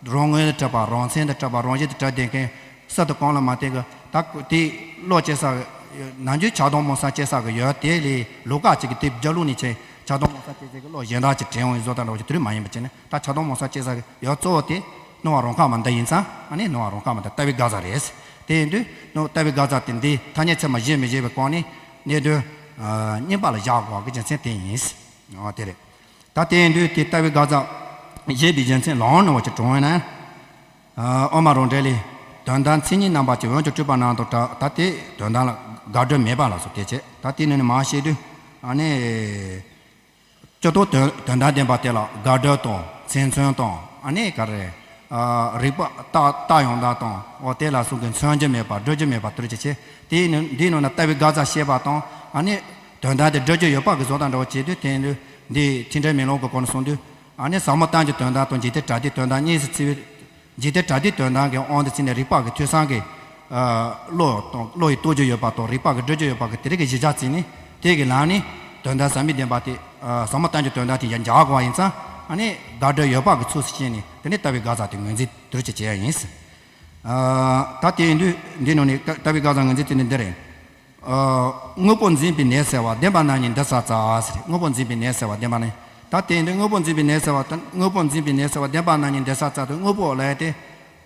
རང་ངོས་དུ་གྲུབ་པ་རང་མཚན་དུ་གྲུབ་པ་རང་བཞིན་དུ་གྲུབ་བསྡད་མཁན། སུ་དང་གང་ལ་མ་བརྟེན་གི་ད་དེ་བློ་སྐྱེ་ས་གི་ནམ་རྒྱུན་ཆགས་སྡང་མུན་གསུམ་སྐྱེ་ས་གི་ཡུལ་དེ་ལས་ལོགས་ཀ་ཅིག་གི་དེ་རྒྱབ་ལོགས་ནས་ཆེ་ཆགས་སྡང་མུན་གསུམ་སྐྱེ་ས་གི་བློ་གཞན་དག་ཅིག་དྲན་འོང་བའི་བཟོ་ལྟ་འདྲ་བོ་ཅིག་དེ་རིགས་མ་ཡིན་པ་བྱས་ནས་ད་ཆགས་སྡང་མུན་གསུམ་སྐྱེ་ས་གི་ཡུལ་གཙོ་བོ་དེ་སྣང་བ་རང་ཁ་མི་འདུ་ཡིན་ཙང་ཨ་ནི་སྣང་བ་རང་ཁ་མི་འདུ་ལྟ་བའི་དགག་བྱ་རེད། དེ་ཡིན་དུས་སྣང་ལྟ་བའི་དགག་བྱ་དེ་འདི་ཐ་སྙད་ཚད་མ་བཞེད་མི་བཞེད་པའི་སྐོར་ནས་གནད་དོན་གཉིས་པ་ལ་བཞག་དགོས་པ་གི་རྒྱུ་མཚན་དེ་ཡིན། འོ་དེ་རེད། ད་དེ་ཡིན་དུས་དེ་ལྟ་བའི་དགག་བྱ་བཞེད་པའི་རྒྱུ་མཚན་ལའང་ནོར་བ་ཅིག་དྲངས་ཡོད་ན། ཨ་དབུ་མ་རང་འགྲེལ་ལས། དོན་དམ་མཚན་ཉིད་རྣམ་པ་ཅན་འོན་ཀྱང་སྤྲོས་པ་རྣམས་དང་བྲལ། ད་དེ་དོན་དམ་ལ་དགག་སྒྲུབ་མེད་པ་ལ་སོགས་དེ་བྱས། ད་དེ་ནི་ནི་མ་བཤད་དུས་ཨ་ནི། སྤྱིར་བཏང་དོན་དོན་དམ་བདེན་པ་དེ་ལ་དགག་སྒྲུབ་དང་མཚན་མཚོན་དང་ཨ་ནི་ག་རེ། རིགས་པ་རྟགས་རྟགས་ཡང་དག་དང་འོ་དེ་ལ་སོགས་ཀྱི་མཚོན་རྒྱུ་མེད་པ་སྒྲུབ་རྒྱུ་མེད་པ་དེ་རུ་ཅིག་བྱས། དེའི་ནི་འདིའི་ནང་ན་ལྟ་བའི་དགག་བྱ་བཤད་པ་དང་ཨ་ནི། དོན་དམ་དེ་སྒྲུབ་རྒྱུ་ཡོད་པ་གི་བཟོ་ལྟ་འདྲ་བོ་བྱེད་དུས་དེ་ཡིན་དུས་འདི་ཐེག་འགྲེལ་མེ་ལོང་གི་སྐོར་ནས་གསུངས་དུས། ཨ་ནི་ཟབ་མོ་གཏན་གྱི་དོན་དམ་དང་འཇིག་རྟེན་པྲ་ཏིའི་དོན་དམ་གཉིས་སུ་ཕྱེ་བའི། འཇིག་རྟེན་པྲ་ཏིའི་དོན་དམ་གྱི་དབང་དུ་བྱས་ནས་རིགས་པ་གི་ཐོས་བསམ་གྱི། བློ་དང་བློ་ཡིས་རྟོགས་རྒྱུ་ཡོད་པ་དང་རིགས་པ་གི་སྒྲུབ་རྒྱུ་ཡོད་པ་གི་དེ་རིགས་ཀྱི་གཞི་རྒྱ་བརྩིས་ནས་དེ་གི་ལམ་ནས་དོན་དམ་ཟབ་མོའི་བདེན་པ་དེ། ཟབ་མོ་གཏན་གྱི་དོན་དམ་དེ་ཡང་འཇལ་དགོས་པ་ཡིན་ཙང་ཨ་ནི་དགག་སྒྲུབ་ཡོད་པ་གི་ཚུལ་དུ་བྱས་ནས་དེ་ནས་ལྟ་བའི་དགག་བྱ་དེ་ངོས་འཛིན་དེ་རུ་ཅིག་བྱེད་ཡ་ཡིན། ད་དེ་ཡིན་དུས་འདི་ནང་ནས་ལྟ་བའི་དགག་བྱ་ངོས་འཛིན་དེ་ནི་འདི་རེད། དངོས་པོ་འཛིན་པའི་ནད་སེལ་བ། བདེན་པ་རྣམ་གཉིས་འདི་ས་རྩ་ཟེར། དངོས་པོ་འཛིན་པའི་ནད་སེལ་བ་བདེན་པ་རྣམ་གཉིས། ད་དེ་ཡིན་དུས་དངོས་པོ་འཛིན་པའི་ནད་སེལ་བ་དང་དངོས་པོ་འཛིན་པའི་ནད་སེལ་བ་བདེན་པ་རྣམ་གཉིས་འདི་ས་རྩ་དུ་དངོས་པོ་ལབ་ཡ་དེ།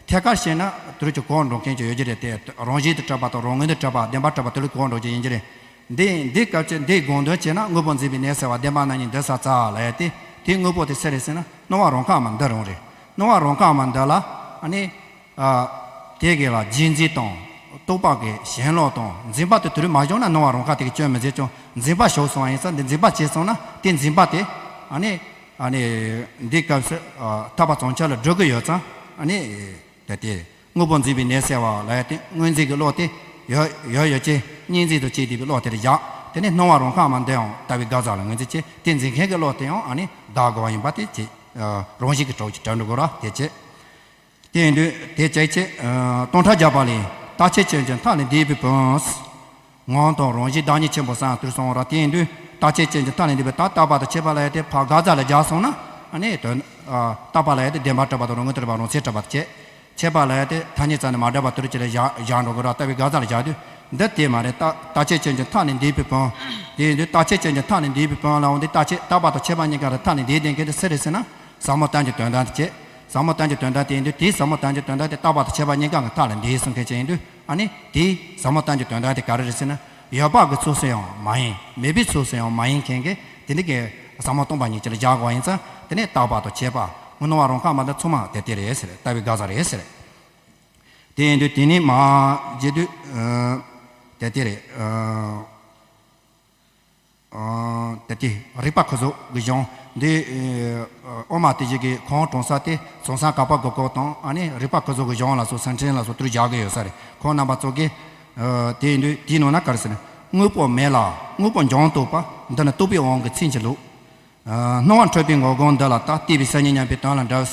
ཐད་ཀར་བཤད་ན་དེ་རུ་ཅིག་གོ་འགྲོ་མཁན་ཅིག་ཡོད་ཀྱི་རེད་དེ། རང་བཞིན་དུ་གྲུབ་པ་དང་རང་ངོས་དུ་གྲུབ་པ་བདེན་པར་གྲུབ་པ་དེ་ལ་གོ་འགྲོ་རྒྱུ་ཡིན་གྱི་རེད། འདི་འདི་སྐབས་ཀྱི་འདིའི་དགོངས་དོན་བྱས་ན་དངོས་པོ་འཛིན་པའི་ནད་སེལ་བ་བདེན་པ་རྣམ་གཉིས་འདི་ས་རྩ་ལབ་ཡ་དེ་དེའི་དངོས་པོ་དེ་སུ་རེད་ཟེར་ན་སྣང་བ་རང་ཁ་མི་འདུ་རང་རེད། སྣང་བ་རང་ཁ་མི་འདུ་ལ་ཨ་ནི། དེ་གི་ལ་རྗེས་འཛིན་དང་རྟོག་པ་གི་ཞེན་ལོག་དང་འཛིན་པ་དེ་དུས་མ་བྱུང་ན་སྣང་བ་རང་ཁ་དེ་གི་སྐྱོན་མི་འཛིན་ཀྱང་འཛིན་པ་ཞུགས་སོང་བ་ཡིན་ཙང་འདི་འཛིན་པ་བྱས་སོང་ན་དེ་འཛིན་པ་དེ་ཨ་ནི་ཨ་ནི་འདི་སྐབས་སུ་ཐར་པ་བྱང་ཆུབ་ལ་འགྲོ་གི་ཡོད་ཙང་ཨ་ནི་དེ་དེ་དངོས་པོ་འཛིན་པའི་ནད་སེལ་བ་ལ་ཡ་དེ་དངོས་འཛིན་གྱི་བློ་དེ་ ཡོད་ཡོད་ཡོད་ཅེས་གཉིས་འཛིན་དུ་བྱས་བསྡད་པའི་བློ་དེར་བཞག་དེ་ནས་སྣང་བ་རང་ཁ་མ་འདི་ཡང་ལྟ་བའི་དགག་བྱ་ལ་ངོས་འཛིན་བྱེད། དེ་འཛིན་མཁན་གྱི་བློ་དེ་ཡང་ཨ་ནི་བདག་དགོས་པ་ཡིན་པ་དེ་བྱེད། རང་བཞིན་གྱི་གྲོགས་ཀྱི་གྲལ་འགྲོ་དགོས་ར་དེ་བྱེད། དེ་ཡིན་དུས་དེ་བྱེད་ཅེས་སྟོང་ཕྲག་བརྒྱ་པ་ལས་རྟག་ཆད་ཅན་གྱི་མཐའ་ལས་འདས་པའི་བོན། ངང་དང་རང་བཞིན་བདག་ཉིད་ཆེན་པོ་གསང་དུ་སོང་བ་ར། དེ་ཡིན་དུས་རྟག་ཆད་ཅན་གྱི་མཐའ་ལས་འདས་པའི་ད་རྟག་པ་དང་ཆད་པ་ལ་ཡ་དེ་ཕར་དགག་བྱ་ལ་སྦྱར་སོང་ན་ཨ་ནི་དོན་རྟག་པ་ལ་ཡ་དེ་བདེན་པར་གྲུབ་པ་དང་རང་ངོས་དང་རིགས་པ་རང་མཚན་གྲུབ་པ་དང་བྱེད། ཆད་པ་ལ་ཡ་དེ་ཐ་སྙད་རྩ་ནས་མ་གྲུབ་པ་དུར་གྱི་ལ་བཞག་བཞག་འགྲོ་དགོས་ར་ལྟ་བའི་དགག་བྱ་ལ་བཞག་དུས་འདི་དེ་མ་རེད། རྟག་རྟག་ཆད་ཅན་གྱི་མཐའ་ནས་འདས་པའི་བོན། དེ་ཡིན་དུས་རྟག་ཆད་ཅན་གྱི་མཐའ་ནས་འདས་པའི་བོན་ལ་འོང་དུས་རྟག་ཆད་རྟག་པ་དང་ཆད་པ་གཉིས་ཀ་ར་མཐའ་ནས་འདས་བསྡད་མཁན་དེ་སུ་རེད་ཟེར་ན་ཟབ་མོ་བསྟན་གྱི་དོན་དམ་དེ་བྱེད། ཟབ་མོ་བསྟན་གྱི་དོན་དམ་དེ་ཡིན་དུས་དེའི་ཟབ་མོ་བསྟན་གྱི་དོན་དམ་དེ་རྟག་པ་དང་ཆད་པ་གཉིས་ཀ་གི་མཐའ་ལ་འདས་གསུང་མཁན་ཅིག་ཡིན་དུས་ཨ་ནི་དེའི་ཟབ་མོ་བསྟན་གྱི་དོན་དམ་དེ་ག་རེ་རེད་ཟེར་ན་ཡོད་པ་གི་ཚུལ་སུ་ཡང་མ་ཡིན་མེད་པའི་ཚུལ་སུ་ཡང་མ་ཡིན་མཁན་གྱི་དེ་འདྲ་གི་ཟབ་མོ་སྟོང་པ་ཉིད་ཅིག་ལ་བཞག་དགོས་པ་ཡིན་ཙང་དེ་ནས་རྟག་པ་དང་ཆད་པ་སྣང་བ་རང་ཁ་མ་འདི་ཚང་མ་དེ་དེ་རེད་ཟེར་ལྟ་བའི་དགག་བྱ་རེད་ཟེར། དེ་ཡིན་དུས་དེ་ནས་མ་བརྗེད་དུས་ཨ། དེ་དེ་རེད། ཨ། ཨ། དེ་དེ་རིགས་པ་ཁོ་ཚོ་གི་གཞུང་འདི་ཨ། དབུ་མ་དེ་བཞི་གི་ཁོང་དྲངས་ས་དེ་ཟང་ཟིང་དཀར་པོ་དགུ་སྐོར་དང་ཨ་ནི་རིགས་པ་ཁོ་ཚོ་གི་གཞུང་ལ་སོགས་སེམས་ཁྲིད་ལ་སོགས་དུར་བཞག་གི་ཡོད་ས་རེད། ཁོང་རྣམ་པ་ཚོ་གིས་ཨ། དེ་ཡིན་དུས་དེའི་ནང་ན་ག་རེ་ཟེར་ན་དངོས་པོ་མེད་ལ་དངོས་པོ་འབྱུང་རྟོག་པ་འདི་ནི་རྟོག་པའི་དབང་གིས་མཚན་གྱི་ལུགས། སྣང་བ་འཁྲུལ་པའི་ངོ་གང་འདི་ལ་ལྟ། བལྟས་པས་སུ་ཉིད་སྙམ་པའི་དོན་ལ་འགྲོ། ད་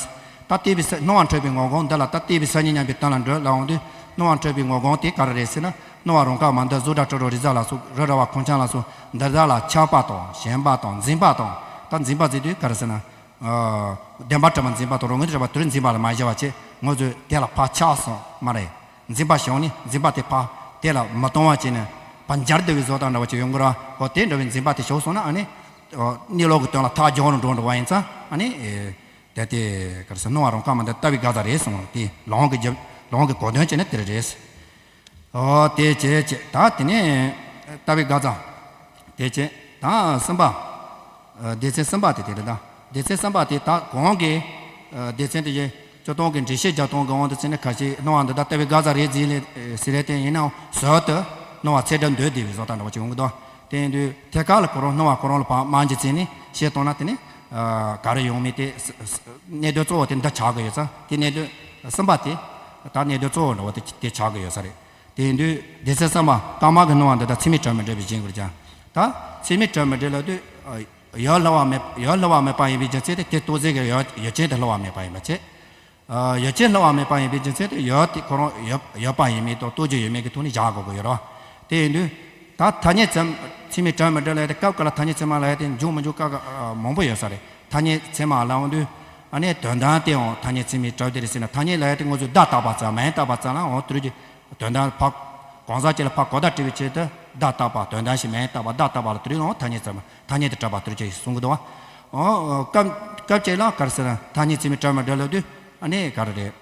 བལྟས་པས་སུ་སྣང་བ་འཁྲུལ་པའི་ངོ་གང་འདི་ལ་ལྟ། བལྟས་པས་སུ་ཉིད་སྙམ་པའི་དོན་ལ་འགྲོ་ལ་འོང་དུས་སྣང་བ་འཁྲུལ་པའི་ངོ་གང་དེ་ག་རེ་རེད་ཟེར་ན་སྣང་བ་རང་ག་མ་འདི་གཟུགས་སྒྲ་དྲི་རོ་རེག་བྱ་ལ་སོགས་རི་ར་བ་ཁོང་ཆང་ལ་སོགས་འདི་དག་ལ་ཆགས་པ་དང་ཞེན་པ་དང་འཛིན་པ་དང་ད་འཛིན་པ་ཟེར་དུས་ག་རེ་ཟེར་ན། བདེན་པར་གྲུབ་པ་འཛིན་པ་དང་རང་ངོས་དུ་གྲུབ་པ་དུར་འཛིན་པ་ལ་མ་བཞག་པ་བྱས་ང་ཚོས་དེ་ལ་ཕར་ཆགས་སོང་མ་རེད། འཛིན་པ་བྱུང་ནས་འཛིན་པ་དེ་ཕར་དེ་ལ་མི་གཏོང་བ་བྱས་ནས་ཕར་འབྱར་བསྡད་པའི་བཟོ་ལྟ་འདྲ་བ་ཅིག་ཡོང་གི་ར་ཧོ་དེ་འདྲ་བའི་འཛིན་པ་དེ་ཞུགས་སོང་ན་ཨ་ནི། གནས་ལུགས་ཀྱི་དོན་ལ་ཐག་རྒྱང་རུ་འགྲོ་འགྲོ་བ་ཡིན་ཙང་ཨ་ནི། དེ་དེ་ག་རེ་ཟེར་སྣང་བ་རང་ག་མ་འདི་ལྟ་བའི་དགག་བྱ་རེད་གསུངས་ཏེ་ལུང་གི་རྒྱབ་ལུང་གི་གོ་དོན་བྱས་ནས་དེ་རེད། ཨོ་དེ་བྱས་བྱས་ད་དེ་ནས་ལྟ་བའི་དགག་བྱ་དེ་བྱས་ད་གསུམ་པ། སྡེ་ཚན་གསུམ་པ་དེ་དེ་རེད་ད། སྡེ་ཚན་གསུམ་པ་དེ་ད་གོང་གི་སྡེ་ཚན་དེ་བཞིན་སྤྱིར་བཏང་གི་འགྲེལ་བཤད་རྒྱག་སྟངས་ཀྱི་དབང་དུ་བྱས་ནས་ཁ་ཤས་སྣང་བ་འདི་ལྟ་ལྟ་བའི་དགག་བྱ་རེད་ཟེར་ལེ་ཟེར་རེད་དེ་ཡིན་ནའང་ཟུར་དུ་སྣང་བ་ཚད་གྲུབ་འདོད་བདེ་བའི་བཟོ་ལྟ་འདྲ་བ་ཅིག་ཡོང་གི་འདུག་དེ་ཡིན་དུས་ཐད་ཀར་ལ་ཁོ་རང་སྣང་བ་ཁོ་རང་ལ་ཕར་དམན་གྱི་བྱས་ནས་བཤད་བཏང་ན་དེ་ནི་ག་རེ་ཡོང་མིན་དེ་གནད་དོན་གཙོ་བོ་དེ་འདི་ཆགས་ཀྱི་ཡོད་ཙང་དེ་གནད་དོན་གསུམ་པ་དེ་ད་གནད་དོན་གཙོ་བོ་འདྲ་བོ་དེ་དེ་ཆགས་ཀྱི་ཡོད་ས་རེད། དེ་ཡིན་དུས་སྡེ་ཚན་གསུམ་པ་སྐར་མ་གི་སྣང་བ་འདི་དག་ཚད་མས་གྲུབ་མི་འགྲུབ་པའི་རྐྱེན་གྱིས་ཀྱང་། ད་ཚད་མས་གྲུབ་མི་འགྲུབ་ལབ་དུས་ཡོད་བསླུ་བ་མེད་ཡོད་བསླུ་བ་མེད་པ་ཡིན་པའི་རྒྱུ་མཚན་དེ་དེ་ལྟོ་ཟན་གྱི་ཡོད་ཡོད་ཅན་དེ་བསླུ་བ་མེད་པ་ཡིན་པ་བྱས། ཡོད་ཅན་བསླུ་བ་མེད་པ་ཡིན་པའི་རྒྱུ་མཚན་དེ་ཡོད་དེ་ཁོ་རང་ཡོད་ཡོད་པ་ཡིན་མིན་དང་ལྟོ་རྒྱུ་ཡོད་མེད་ཀྱི་ཐོག་ནས་བཞག་དགོས་ཀྱི་ཡོད་རེད། དེ་ཡིན་དུས་ད་ཐ་སྙད་ཚད་ཚད་མས་གྲུབ་མི་འགྲུབ་ལབ་ཡ་དེ་སྐབས་འགའ་ལ་ཐ་སྙད་ཚད་མ་ལབ་ཡ་དེ་འཇུག་མི་འཇུག་སྐབས་འགའ་མང་པོ་ཡོད་ས་རེད། ཐ་སྙད་ཚད་མ་ལབ་འོང་དུས་ཨ་ནི་དོན་དམ་དེའང་ཐ་སྙད་ཚད་མས་གྲུབ་དེ་རེད་ཟེར་ན་ཐ་སྙད་ལབ་ཡ་དེ་ང་ཚོས་བརྡ་བཏགས་པ་ཙམ་མིང་བཏགས་པ་ཙམ་ལའང་དུར་གྱི་དོན་དམ་ཕར་གང་ཟག་གཅིག་ལ་ཕར་གོ་བརྡ་སྤྲད་པའི་ཆེད་དུ་བརྡ་བཏགས་པ་དོན་དམ་ཞེས་མིང་བཏགས་པ་བརྡ་བཏགས་པ་ལ་དུར་གྱི་ལའང་ཐ་སྙད་ཚད་མ་ཐ་སྙད་དུ་གྲུབ་པ་དུར་གྱི་གསུང་གི་འདུག་བ། ཨོ། སྐབས་སྐབས་གཅིག་ལ་ག་རེ་ཟེར་ན་ཐ་སྙད་ཚད་མས་གྲུབ་མི་འགྲུབ་ལབ་དུས་ཨ་ནི་ག་རེ་རེད།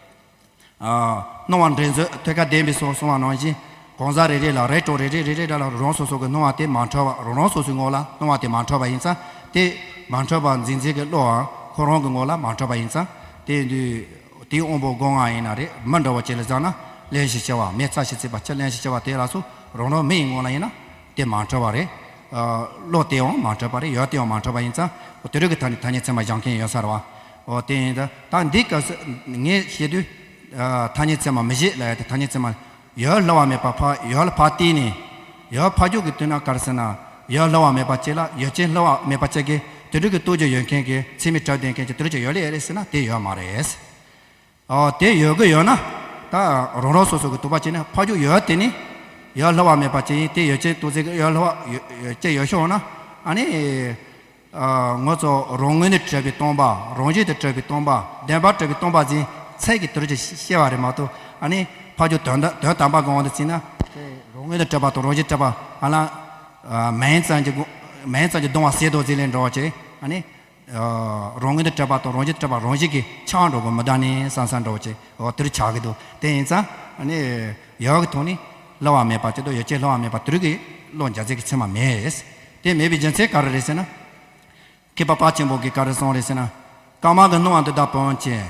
སྣང་བ་འདྲེན་མཛོད་ཐད་ཀར་བདེན་པའི་ཚུལ་གསུངས་པ་ནང་བཞིན་གང་ཟག་རེ་རེ་ལ་རེ་གྲོགས་རེ་རེ་རེ་རེ་འདྲ་ལ་རང་རང་སོ་སོ་གི་སྣང་བ་དེ་མ་འཁྲུལ་བ་རང་རང་སོ་སོའི་ངོ་ལ་སྣང་བ་དེ་མ་འཁྲུལ་བ་ཡིན་ཙང་དེ་མ་འཁྲུལ་བ་འཛིན་མཛད་ཀྱི་བློའང་ཁོ་རང་གི་ངོ་ལ་མ་འཁྲུལ་བ་ཡིན་ཙང་དེ་དུས་དེའི་དབང་པོ་སྒོ་ལྔ་ཡིན་ན་རེད་མི་འདྲ་བ་ཅིག་ལ་བཞག་ན་རླན་གཞི་ཤི་བ་མེ་ཚ་ཞིང་བརྩིགས་པ་ཁྱི་རླན་གཞི་ཤི་བ་དེ་ལ་སོགས་རང་རང་མི་ཡི་ངོ་ལ་ཡིན་ན། དེ་མ་འཁྲུལ་བ་རེད། བློ་དེའང་མ་འཁྲུལ་བ་རེད་ཡོད་དེའང་མ་འཁྲུལ་བ་ཡིན་ཙང་དེ་རིགས་ཀྱི་ཐ་སྙད་ཐ་སྙད་ཚད་མ་སྦྱང་མཁན་ཡོད་ས་རེད་བ། འོ་དེ་ཡིན་ད་ད་འདི་སྐབས་སུ་ངས་བཤད་དུས་ཐ་སྙད་ཚད་མ་མི་བཞེད་ལབ་ཡ་དེ་ཐ་སྙད་ཚད་མ་ཡོད་བསླུ་བ་མེད་པ་ཕ་ཡོད་ལ་ཕ་བལྟས་ནས་ཡོད་ཕ་རྒྱུད་ཀྱི་དུས་ན་ག་རེ་ཟེར་ན་ཡོད་བསླུ་བ་མེད་པ་གཅིག་ལ་ཡོད་ཅན་བསླུ་བ་མེད་པ་གཅིག་གིས་དེ་རིགས་ཀྱི་རྟོགས་རྒྱུ་ཡོད་མཁན་གྱི་ཚད་མས་གྲུབ་བསྡད་མཁན་གྱི་དེ་རིགས་ཀྱི་ཡོད་ལེ་ཡོད་ལེ་ཟེར་ན་དེ་ཡོད་མ་རེད། ཨོ་དེ་ཡོད་གི་ཡོད་ན། ད་རང་རང་སོ་སོ་གི་དོགས་པ་བྱས་ན་ཕ་རྒྱུད་ཡོད་དེ་ནི། ཡོད་བསླུ་བ་མེད་པ་ཅི་ཡིན་དེ་ཡོད་ཅན་དོགས་ཟེར་གི་ཡོད་བསླུ་བ་ཡོད་ཡོད་ཅན་ཡོད་ཤོག་ན། ཨ་ནི། ཨ་ང་ཚོ་རང་ངོས་ནས་གྲུབ་པའི་སྟོང་པ་རང་བཞིན་དུ་གྲུབ་པའི་སྟོང་པ་བདེན་པར་གྲུབ་པའི་སྟོང་པ་ཟིན་ཚད་ཀྱི་དུར་གྱི་ཤེས་པ་རེད་མ་གཏོགས་ཨ་ནི་ཕ་རྒྱུད་དོན་དམ་དོན་དམ་པ་གི་དབང་དུ་བྱས་ན། དེ་རང་ངོས་ནས་གྲུབ་པ་དང་རང་བཞིན་གྲུབ་པ་ཨ་ལ། མིང་ཙམ་གྱི་སྒོ་མིང་ཙམ་གྱི་གདུང་བ་ཟད་དོ་ཟིན་ལེན་འགྲོ་བ་བྱས་ཨ་ནི། རང་ངོས་ནས་གྲུབ་པ་དང་རང་བཞིན་གྲུབ་པ་རང་བཞིན་གྱིས་ཆགས་འགྲོ་དགོས་མི་གདའ་ནས་བསམ་བསམ་འགྲོ་བྱེད་འོ་དེར་ཆགས་ཀྱི་འདུག་དེ་ཡིན་ཙང་ཨ་ནི་ཡོད་ཀྱི་ཐོག་ནས་བསླུ་བ་མེད་པ་ཅི་འདུག་ཡོད་ཅན་བསླུ་བ་མེད་པ་དེ་རིགས་ཀྱི་བློ་འཇལ་ཚད་ཀྱི་ཚད་མ་མེད། དེ་མེད་པའི་རྒྱུ་མཚན་ག་རེ་རེད་ཟེར་ན། མཁས་པ་དཔལ་ཆེན་པོ་གིས་ག་རེ་གསུངས་རེད་ཟེར་ན། སྐར་མ་གི་སྣང་བ་འདི་དག་བོན་ཅན།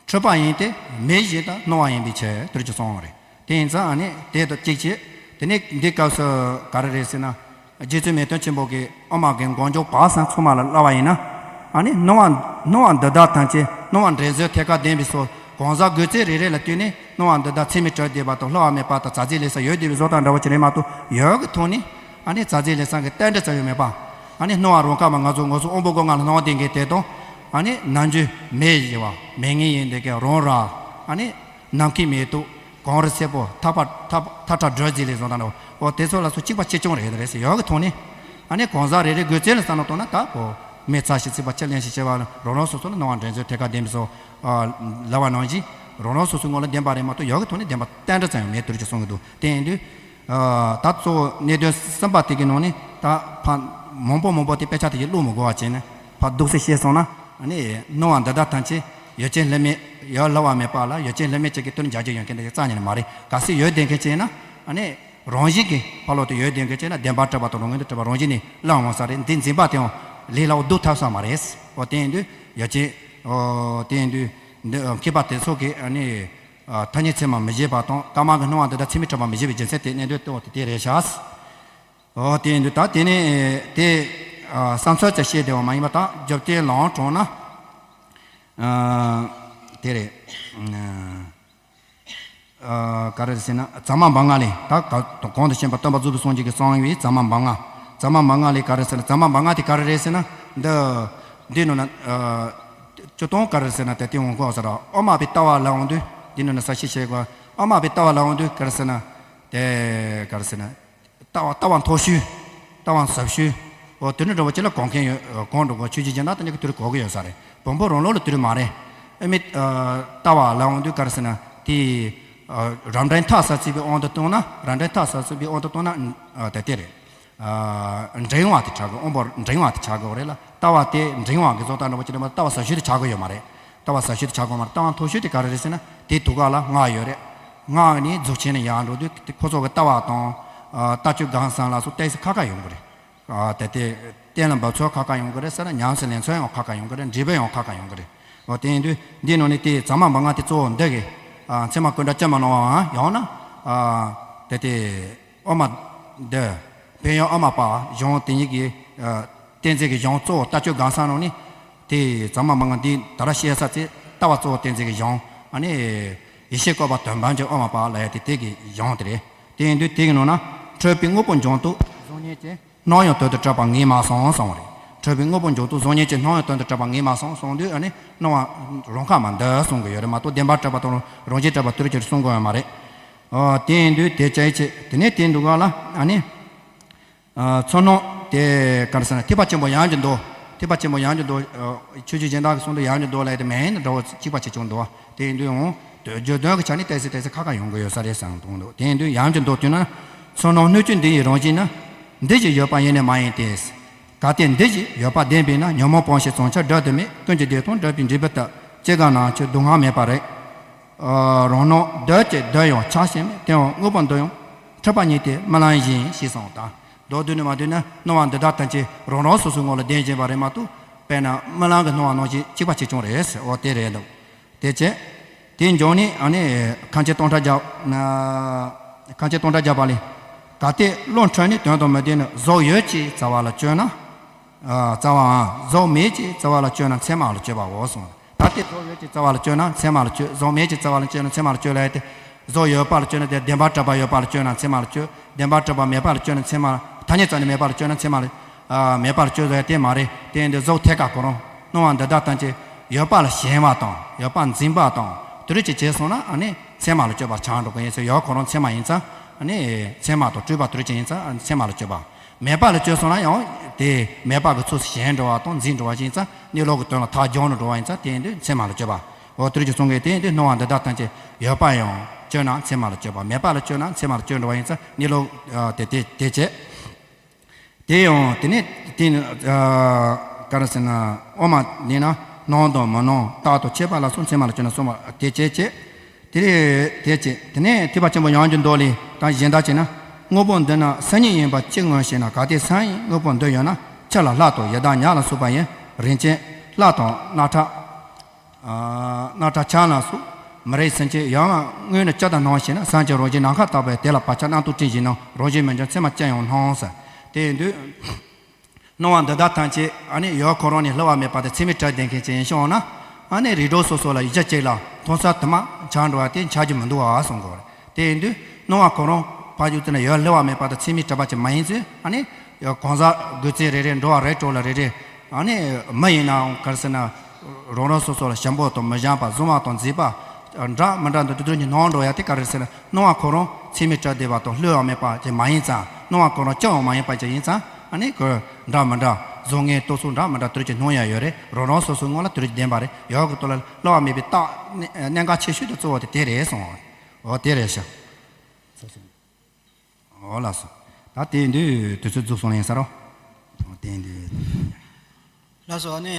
འཁྲུལ་པ་ཡིན་ཏེ་མེད་བཞིན་དུ་སྣང་བ་ཡིན་པའི་ཕྱིར་དེར་གྱི་གསུངས་པ་རེད། དེ་ཡིན་ཙང་ཨ་ནི་དེ་དང་གཅིག་བྱེད། དེ་ནས་འདི་སྐབས་སུ་ག་རེ་རེད་ཟེར་ན། རྗེ་བཙུན་མེ་སྟོན་ཆེན་པོ་གིས་དབུ་མ་གི་མགོན་སྐྱོབ་བག་ཟན་ཚང་མ་ལ་སླབ་པ་ཡིན་ན། ཨ་ནི་སྣང་བ་སྣང་བ་འདི་དག་ཐམས་ཅད་སྣང་བ་འདྲེན་མཛོད་ཐད་ཀར་བདེན་པའི་སོགས་གང་ཟག་དགོས་ཚད་རེ་རེ་ལ་ལྟོས་ནས་ སྣང་བ་འདི་དག་ཚད་མས་གྲུབ་བསྡད་པ་དང་བསླུ་བ་མེད་པ་དང་ཛ་ཛི་ལེ་ས་ཡོད་བསྡད་པའི་བཟོ་ལྟ་འདྲ་བོ་ཅིག་རེད་མ་གཏོགས། ཡུལ་གྱི་ཐོག་ནས་ཨ་ནི་ཛ་ཛི་ལེ་ས་གི་རྟེན་འབྲེལ་ཙམ་ཡང་མེད་པ། ཨ་ནི་སྣང་བ་རང་ཁ་མ་ང་ཚོ་ང་ཚོ་དབང་པོ་སྒོ་ལྔ་ལ་སྣང་བ་ལྡན་མཁན་དེ་དང་། ཨ་ནི་ནམ་རྒྱུན་མེ་ཡི་བ་མེ་ངན་ཡིན་འདི་གའི་རང་ར། ཨ་ནི་ནམ་མཁའི་མེ་ཏོག་གངས་རི་སེར་པོ་ཐག་པ་ཐག་ཐག་ཁྲ་སྦྲུལ་ཟེར་ལས་བཟོ་ལྟ་འདྲ་བོ། འོ་དེ་ཚོ་ལ་སོགས་གཅིག་པ་གཅིག་རྐྱང་རེད་རེད་ཟེར། ཡུལ་གྱི་ཐོག་ནས་ཨ་ནི་གང་ཟག་རེ་རེ་དགོས་ཚད་ལ་བསམ་བློ་བཏང་ན། ད་གོ་མེ་ཚ་ཞིང་ཚིག་པ་ཆུ་ལེན་ཞིང་གཤེར་བ་རང་རང་སོ་སོ་ལ་སྣང་བ་འདྲེན་ཚུལ་ཐད་ཀར་ལྡན་པའི་སོགས། ལབ་པ་ནང་བཞིན་རང་རང་སོ་སོའི་ངོ་ལ་བདེན་པ་རེད་མ་གཏོགས། ཡུལ་གྱི་ཐོག་ནས་བདེན་པ་རྟེན་འབྲེལ་ཙམ་ཡང་མེད་དུས་ཀྱི་གསུང་གི་འདུག་དེ་ཡིན་དུས། ད་གཙོ་བོ་གནད་དོན་གསུམ་པ་དེ་གི་ནང་ནས་ད་ཕ་མང་པོ་མང་པོ་དེ་དཔེ་ཆ་དེ་གི་བློ་མི་གོ་བ་བྱས་ནས་ཕ་སྡུག་སེ་བཤད་སོང་ན། ཨ་ནི་སྣང་བ་འདི་དག་ཐམས་ཅད་ཡུལ་ཅན་བསླུ་མེད། ཡུལ་བསླུ་བ་མེད་པ་ལ་ཡུལ་ཅན་བསླུ་མེད་ཅིག་གིས་དོན་འཇལ་རྒྱུ་ཡོད་མཁན་དེ་རྩ་ཉིད་ནས་མ་རེད། གལ་སྲིད་ཡོད་བསྡད་མཁན་བྱས་ན། ཨ་ནི་རང་བཞིན་གྱིས་ཕ་ལོ་དེ་ཡོད་བསྡད་མཁན་བྱས་ན་བདེན་པར་གྲུབ་པ་དང་རང་ངོས་ནས་གྲུབ་པ་རང་བཞིན་ནས་བླང་འོང་ས་རེད། འདི་འཛིན་པ་དེའང་ལས་སླ་བོ་བཟློག་ཐུབ་ས་མ་རེད། འོ་དེ་ཡིན་དུས་ཡུལ་ཅན། འོ་དེ་ཡིན་དུས་འདི་མཁས་པ་དེ་ཚོ་གིས་ཨ་ནི་ཐ་སྙད་ཚད་མ་མི་བཞེད་པ་དང་། སྐར་མ་གི་སྣང་བ་འདི་དག་ཚད་མས་གྲུབ་པ་མི་བཞེད་པའི་རྒྱུ་མཚན་དེ་གནད་དོན་གཙོ་བོ་དེ་དེ་རེད་ཤག་འོ་དེ་ཡིན་དུས་ད་དེ་ནས་དེ་བསམ་ཚུལ་ཙམ་བཤད་བསྡད་པ་མ་ཡིན་པ། ད་རྒྱུ་རྐྱེན་ལམ་དྲངས་ན་དེ་རེད། ག་རེ་རེད་ཟེར་ན། ཛ་མ་བ་ང་ལས། ད་ག་གོང་དུ་ཕྱིན་པ་སྟོན་པ་རྫོགས་པའི་སངས་རྒྱས་ཀྱིས་གསུངས་པའི་ཛ་མ་བ་ང་། ཛ་མ་བ་ང་ལས་ག་རེ་ཟེར་ན། ཛ་མ་བ་ང་དེ་ག་རེ་རེད་ཟེར་ན། འདི་འདི་ནང་ན་སྤྱིར་བཏང་ག་རེ་ཟེར་ན། དེ་དེ་འོང་གོ་ཟེར་ར། དབུ་མ་པའི་ལྟ་བ་ལ་འོང་དུས་འདི་ནང་ན་ས་ཞིག་བྱེད་དགོས། དབུ་མ་པའི་ལྟ་བ་ལ་འོང་དུས་ག་རེ་ཟེར་ན། དེ་ག་རེ་ཟེར་ན། ལྟ་བ་ལྟ་བ་མཐོ་ཤོས། ལྟ་བ་ཟབ་ཤོས། འོ་དེ་འདྲ་འདྲ་བོ་ཅིག་ལ་གོ་མཁན་ཡོད། གོ་འགྲོ་གོ་ཆོས་ཀྱི་སྦྱིན་བདག་དེ་འདྲ་གི་དུས་གོ་གི་ཡོད་ས་རེད། བོན་པོ་རང་ལུགས་ལ་དུས་མ་རེད། ཨ་མི་ལྟ་བ་ལ་འོང་དུས་ག་རེ་ཟེར་ན། དེ་རབ་འབྲིང་ཐ་ས་ཚིག་པའི་དབང་དུ་བཏང་ན། རབ་འབྲིང་ཐ་ས་ཚིག་པའི་དབང་དུ་བཏང་ན་དེ་དེ་རེད། འབྲིང་བ་དེ་ཆགས་དགོས། དབང་པོ་འབྲིང་བ་དེ་ཆགས་དགོས་རེད་ལ། ལྟ་བ་དེ་འབྲིང་བ་གི་བཟོ་ལྟ་འདྲ་བོ་ཅིག་རེད་མ་གཏོགས་ལྟ་བ་ཟབ་ཤོས་དེ་ཆགས་དགོས་ཡོད་མ་རེད། ལྟ་བ་ཟབ་ཤོས་དེ་ཆགས་དགོས་མ་རེད། ལྟ་བ་མཐོ་ཤོས་དེ་ག་རེ་རེད་ཟེར་ན། དེའི་ཐུགས་ཀ་ལ་སྔགས་ཡོད་རེད། སྔགས་ནས་རྫོགས་ཆེན་ནས་ཡར་འགྲོ་དུས་དེ་ཁོ་ཚོ་གི་ལྟ་བ་དང་། ལྟ་སྤྱོད་སྒོམ་གསུམ་ལ་སོགས་ཏོག་ཙམ་ཁག་ཁག་ཡོང་གི་རེད། དེ་དེ་གཏན་ལ་འབེབས་ཚུལ་ཁག་ཁག་ཡོང་གི་རེད་ཟེར་ན། ཉམས་སུ་ལེན་ཚུལ་ཡང་ཁག་ཁག་ཡོང་གི་རེད། འབྲས་བུ་ཡང་ཁག་ཁག་ཡོང་གི་རེད། འོ་དེ་ཡིན་དུས་འདི་ནང་ནས་དེ་ཛ་མ་བ་ང་དེ་གཙོ་བོ་འདི་གི་ཚད་མ་ཀུན་བྲལ་ཅི་མ་སྣང་བའམ། ཡང་ན་དེ་དེ་དབུ་མ་འདི་ཕན་ཡོན་དབུ་མ་པ་གཞུང་དེ་ཉིད་ཀྱི་གཏན་ཚིགས་ཀྱི་གཞུང་གཙོ་བོ་ལྟ་སྤྱོད་སྒོམ་གསུམ་ནང་ནས། དེ་ཛ་མ་བ་ང་འདི་ད་ར་བཤད་ས་དེ་ལྟ་བ་གཙོ་བོ་གཏན་ཚིགས་ཀྱི་གཞུང་། ཨ་ནི་ཡེ་ཤེས་བཀོད་པ་དོན་བམ་གྱི་དབུ་མ་པ་ལ་ཡ་དེ་དེ་གི་གཞུང་དེ་རེད། དེ་ཡིན་དུས་དེ་གི་ནང་ན། འཕྲོས་པའི་དངོས་པོ་འབྱུང་སྟོབས་བཟང་ངན་གྱི། སྣང་ཡང་དོན་དུ་གྲུབ་པ་ངས་མ་གསུངས་གསུངས་པ་རེད། འཕྲོས་པའི་དངོས་པོ་འབྱུང་སྟོབས་བཟང་ངན་གྱི། སྣང་ཡང་དོན་དུ་གྲུབ་པ་ངས་མ་གསུངས་གསུངས་དུས། ཨ་ནི་སྣང་བ་རང་ཁ་མ་འདི་གསུང་གི་ཡོད་རེད་མ་གཏོགས། བདེན་པར་གྲུབ་པ་དང་རང་བཞིན་གྲུབ་པ་དུར་གྱུར་གསུང་གི་ཡོད་མ་རེད། ཨོ་དེ་ཡིན་དུས་དེ་ཅི་ཡིན་ཆེ། དེ་ནས་དེ་འདུག་ག་ལ། ཨ་ནི་ཚོར་སྣང་དེ་ག་རེ་ཟེར་ན། ཐེག་པ་ཆེན་པོ་ཡང་གི་མདོ། ཐེག་པ་ཆེན་པོ་ཡང་གི་མདོ། ཆོས་ཀྱི་སྦྱིན་བདག་གིས་གསུངས་དུས་ཡང་གི་མདོ་ལ་ཡ་དེ་མིང་འདྲ་བོ་གཅིག་པ་ཆེ་ཆུང་འདུག་བ། དེ་ཡིན་དུས་འོང་དུས་བརྗོད་དོན་གྱི་ཆ་ནས་ཏོག་ཙམ་ཏོག་ཙམ་ཁག་ཁག་ཡོང་གི་ཡོད་ས་རེད་བསམ་གཏོང་འདུག་དེ་ཡིན་དུས་ཡང་གི་མདོ་དེ་ན། ཚོར་སྣང་སྣོད་བཅུད་འདི་ཡི་རང་བཞིན་ནི། འདི་ཞིག་ཡོད་པ་ཡེ་ནས་མ་ཡིན་ཏེ། གལ་ཏེ་འདི་ཞིག་ཡོད་པ་བདེན་པས་ན། ཉོན་མོངས་སྤོང་ཞིང་བྱང་ཆུབ་སྒྲུབ་ཏུ་མེད། ཀུན་གྱི་བདེ་སྟོང་སྒྲུབ་པའི་འབྲས་བུ་དག་ཅི་ག་ན་ཁྱོད་སྡུག་བསྔལ་མེད་པ་རེད། རང་སྣང་འདོད་ཀྱི་འདོད་ཡང་ཆགས་ཞེན་མེད། དེ་ཡང་དངོས་པོ་འདི་ཡང་འཁྲུལ་པ་ཉིད་དེ་རྨི་ལམ་བཞིན་ཞེས་གསུངས་དང་། མདོར་བསྡུས་ནས་མ་བསྡུས་ན་སྣང་བ་འདི་དག་ཐམས་ཅད་རང་རང་སོ་སོའི་ངོ་ལ་ལྡན་བཞིན་པ་རེད་མ་གཏོགས། དཔེར་ན་རྨི་ལམ་གྱི་སྣང་བ་ནང་བཞིན་གཅིག་པ་གཅིག་རྐྱང་རེད་ཟེར། འོ་དེ་རེད་འདུག་དེ་བྱས། དེའི་འབྱུང་གནས་ཨ་ནི་ཁམས་ཆེན་སྟོང་ཕྲག་བརྒྱ། ཁམས་ཆེན་སྟོང་ཕྲག་བརྒྱ་པ་ལས། གལ་ཏེ་བློ་འཁྲུལ་ནས་དོན་དང་མི་ལྡན་ནི། གཟུགས་ཡོད་ཅེས་རྩ་བ་ལ་དཔྱོད་ན། རྩ་བའམ་གཟུགས་མེད་ཅེས་རྩ་བ་ལ་དཔྱོད་ན་མཚན་མ་ལ་དཔྱོད་པའོ་གསུངས། ད་ལྟའི་གཟུགས་ཡོད་ཅེས་རྩ་བ་ལ་དཔྱོད་ན་མཚན་མ་ལ་དཔྱོད། གཟུགས་མེད་ཅེས་རྩ་བ་ལ་དཔྱོད་ན་མཚན་མ་ལ་དཔྱོད་ལབ་ཡ་དེ། གཟུགས་ཡོད་པ་ལ་དཔྱོད་ན་དེ་བདེན་པར་གྲུབ་པ་ཡོད་པ་ལ་དཔྱོད་ན་མཚན་མ་ལ་དཔྱོད། བདེན་པར་གྲུབ་པ་མེད་པ་ལ་དཔྱོད་ན་མཚན་མ་ལ། ཐ་སྙད་ཙམ་ནས་མེད་པ་ལ་དཔྱོད་ན་མཚན་མ་ལ་མེད་པ་ལ་དཔྱོད་ཟེར་ཡ་དེ་མ་རེད། དེ་ཡིན་དུས་གཟུགས་ཐད་ཀ་ཁོ་རང་སྣང་བ་འདི་དག་ཐམས་ཅད་ཡོད་པ་ལ་ཞེན་པ་དང་ཡོད་པ་འཛིན་པ་དང་དེ་རིགས་ཅིག་བྱས་སོང་ན་ཨ་ནི་མཚན་མ་ལ་དཔྱོད་པ་ཆགས་འགྲོ་གི་ཡིན་ཟེར། ཡོད་ཁོ་རང་མཚན་མ་ཡིན་ཙང་ཨ་ནི་མཚན་མ་དང་སྤྲོས་པ་དེ་རིགས་ཅིག་ཡིན་ཙང་ཨ་ནི་མཚན་མ་ལ་དཔྱོད་པ། མེད་པ་ལ་དཔྱོད་སོང་ན་ཡང་དེ་མེད་པ་གི་ཚུལ་ཞེན་འགྲོ་བ་དང་འཛིན་འགྲོ་བ་ཞིག་ཡིན་ཙང་། གནས་ལུགས་ཀྱི་དོན་ལ་ཐག་རྒྱང་ནས་འགྲོ་བ་ཡིན་ཙང་དེ་ཡིན་དུས་མཚན་མ་ལ་དཔྱོད་པ། འོ་དེ་རིགས་ཀྱི་གསུང་གི། དེ་ཡིན་དུས་སྣང་བ་འདི་དག་ཐམས་ཅད་ཡོད་པ་ཡང་དཔྱོད་ན་མཚན་མ་ལ་དཔྱོད་པ། མེད་པ་ལ་དཔྱོད་ན་མཚན་མ་ལ་དཔྱོད་འགྲོ་བ་ཡིན་ཙང་གནས་ལུགས་དེ་དེ་དེ་བྱས། དེ་ཡང་དེ་ནས་དེ་ནི་ག་རེ་ཟེར་ན། དབུ་མ་ནི་ན་སྣང་དང་མི་སྣང་རྟག་དང་ཆད་པ་ལ་སོགས་མཚན་མ་ལ་དཔྱོད་ན་གསུངས་པ་དེ་བྱས་བྱས། དེ་རེད་དེ་བྱས། དེ་ནས་ཐེག་པ་ཆེན་པོ་ཡང་གི་མདོ་ལས་ད་གཞན་དག་བྱས་ན། དངོས་པོ་འདི་ནི་སེམས་ཉིད་ཡིན་པར་ཅི་མངོན་ཞེ་ན། གལ་ཏེ་སེམས་ཉིད་དངོས་པོ་འདི་ཡོད་ན། ཆུ་ལ་ལྷ་དང་ཡི་དྭགས་ཉ་ལ་སོགས་པ་ཡི་རིན་ཆེན་ལྷ་དང་རྣག་ཁྲག་རྣག་ཁྲག་ཆང་ལ་སོགས་མི་རིགས་སེམས་ཅན་ཡོད་ན་དངོས་ནི་ཅི་ལྟར་སྣང་ཞེ་ན། སེམས་ཀྱི་རང་བཞིན་ནམ་མཁའ་ལྟ་བུ་དེ་ལ་བག་ཆགས་རྣམ་རྟོག་སྤྲིན་བཞིན་ནོ། རང་བཞིན་མི་འགྱུར་མཚན་མ་ཅི་ཡང་སྣང་ཟེར། དེ་ཡིན་དུས། སྣང་བ་འདི་དག་ཐམས་ཅད་ཨ་ནི་ཡུལ་ཁོ་རང་ནས་བསླུ་བ་མེད་པ་དེ་ཚད་མས་གྲུབ་བསྡད་མཁན་ཅིག་ཡིན་ཕྱིར་འོང་ན། ཨ་ནི་རིགས་དྲུག་སོ་སོ་ལ་ཡིག་ཆ་གཅིག་ལ་མཐོང་ས་དུ་མ་ཆགས་འགྲོ་བ་དེ་ཆགས་རྒྱུ་མི་འདུག་བ་གསུང་གི་རེད། དེ་ཡིན་དུས་སྣང་བ་ཁོ་རང་ཕར་ཕྱོགས་དེ་ན་ཡོད་སླུ་བ་མེད་པ་དང་ཚད་མས་གྲུབ་པ་ཅིག་མ་ཡིན་ཚེ། ཨ་ནི་གང་ཟག་དགོས་ཚད་རེ་རེ་འགྲོ་བ་རེ་གྲོགས་ལ་རེ་རེ། ཨ་ནི་མི་ཡིན་ནའང་ག་རེ་ཟེར་ན། རང་རང་སོ་སོ་ལ་ཞིམ་པོ་དང་མི་ཞིམ་པ་བཟང་བ་དང་མཛེས་པ། འདྲ་མི་འདྲ་འདི་དུས་དུས་ཀྱི་སྣང་འགྲོ་ཡ་དེ་ག་རེ་ཟེར་ན་སྣང་བ་ཁོ་རང་ཚད་མས་གྲུབ་བསྡད་པ་དང་སླུ་བ་མེད་པ་ཅིག་མ་ཡིན་ཙང་། སྣང་བ་ཁོ་རང་ཅི་ཡང་མ་ཡིན་པ་ཅིག་ཡིན་ཙང་། ཨ་ནི་ཁོ་འདྲ་མི་འདྲ་བཟང་ངན་ལྟོ་ཚོགས་འདྲ་མི་འདྲ་དུས་ཀྱི་སྣང་ཡ་ཡོད་རེད། རང་རང་སོ་སོའི་ངོ་ལ་དུས་ཀྱི་བདེན་པ་རེད། ཡོད་གི་ཏོ་ལ་སླུ་བ་མེད་པའི་རྟགས་གནད་འགག་ཆེ་ཤོས་དེ་གཙོ་བོ་དེ་དེ་རེད་གསུངས། འོ་དེ་རེད་ཤག་འོ་ལགས་སོ། ད་དེ་ཡིན་དུས་དུས་ཚོད་རྫོགས་སོང་ལེན་ས་རོ། འོ་དེ་ཡིན་དུས། ལགས་སོ་ཨ་ནི།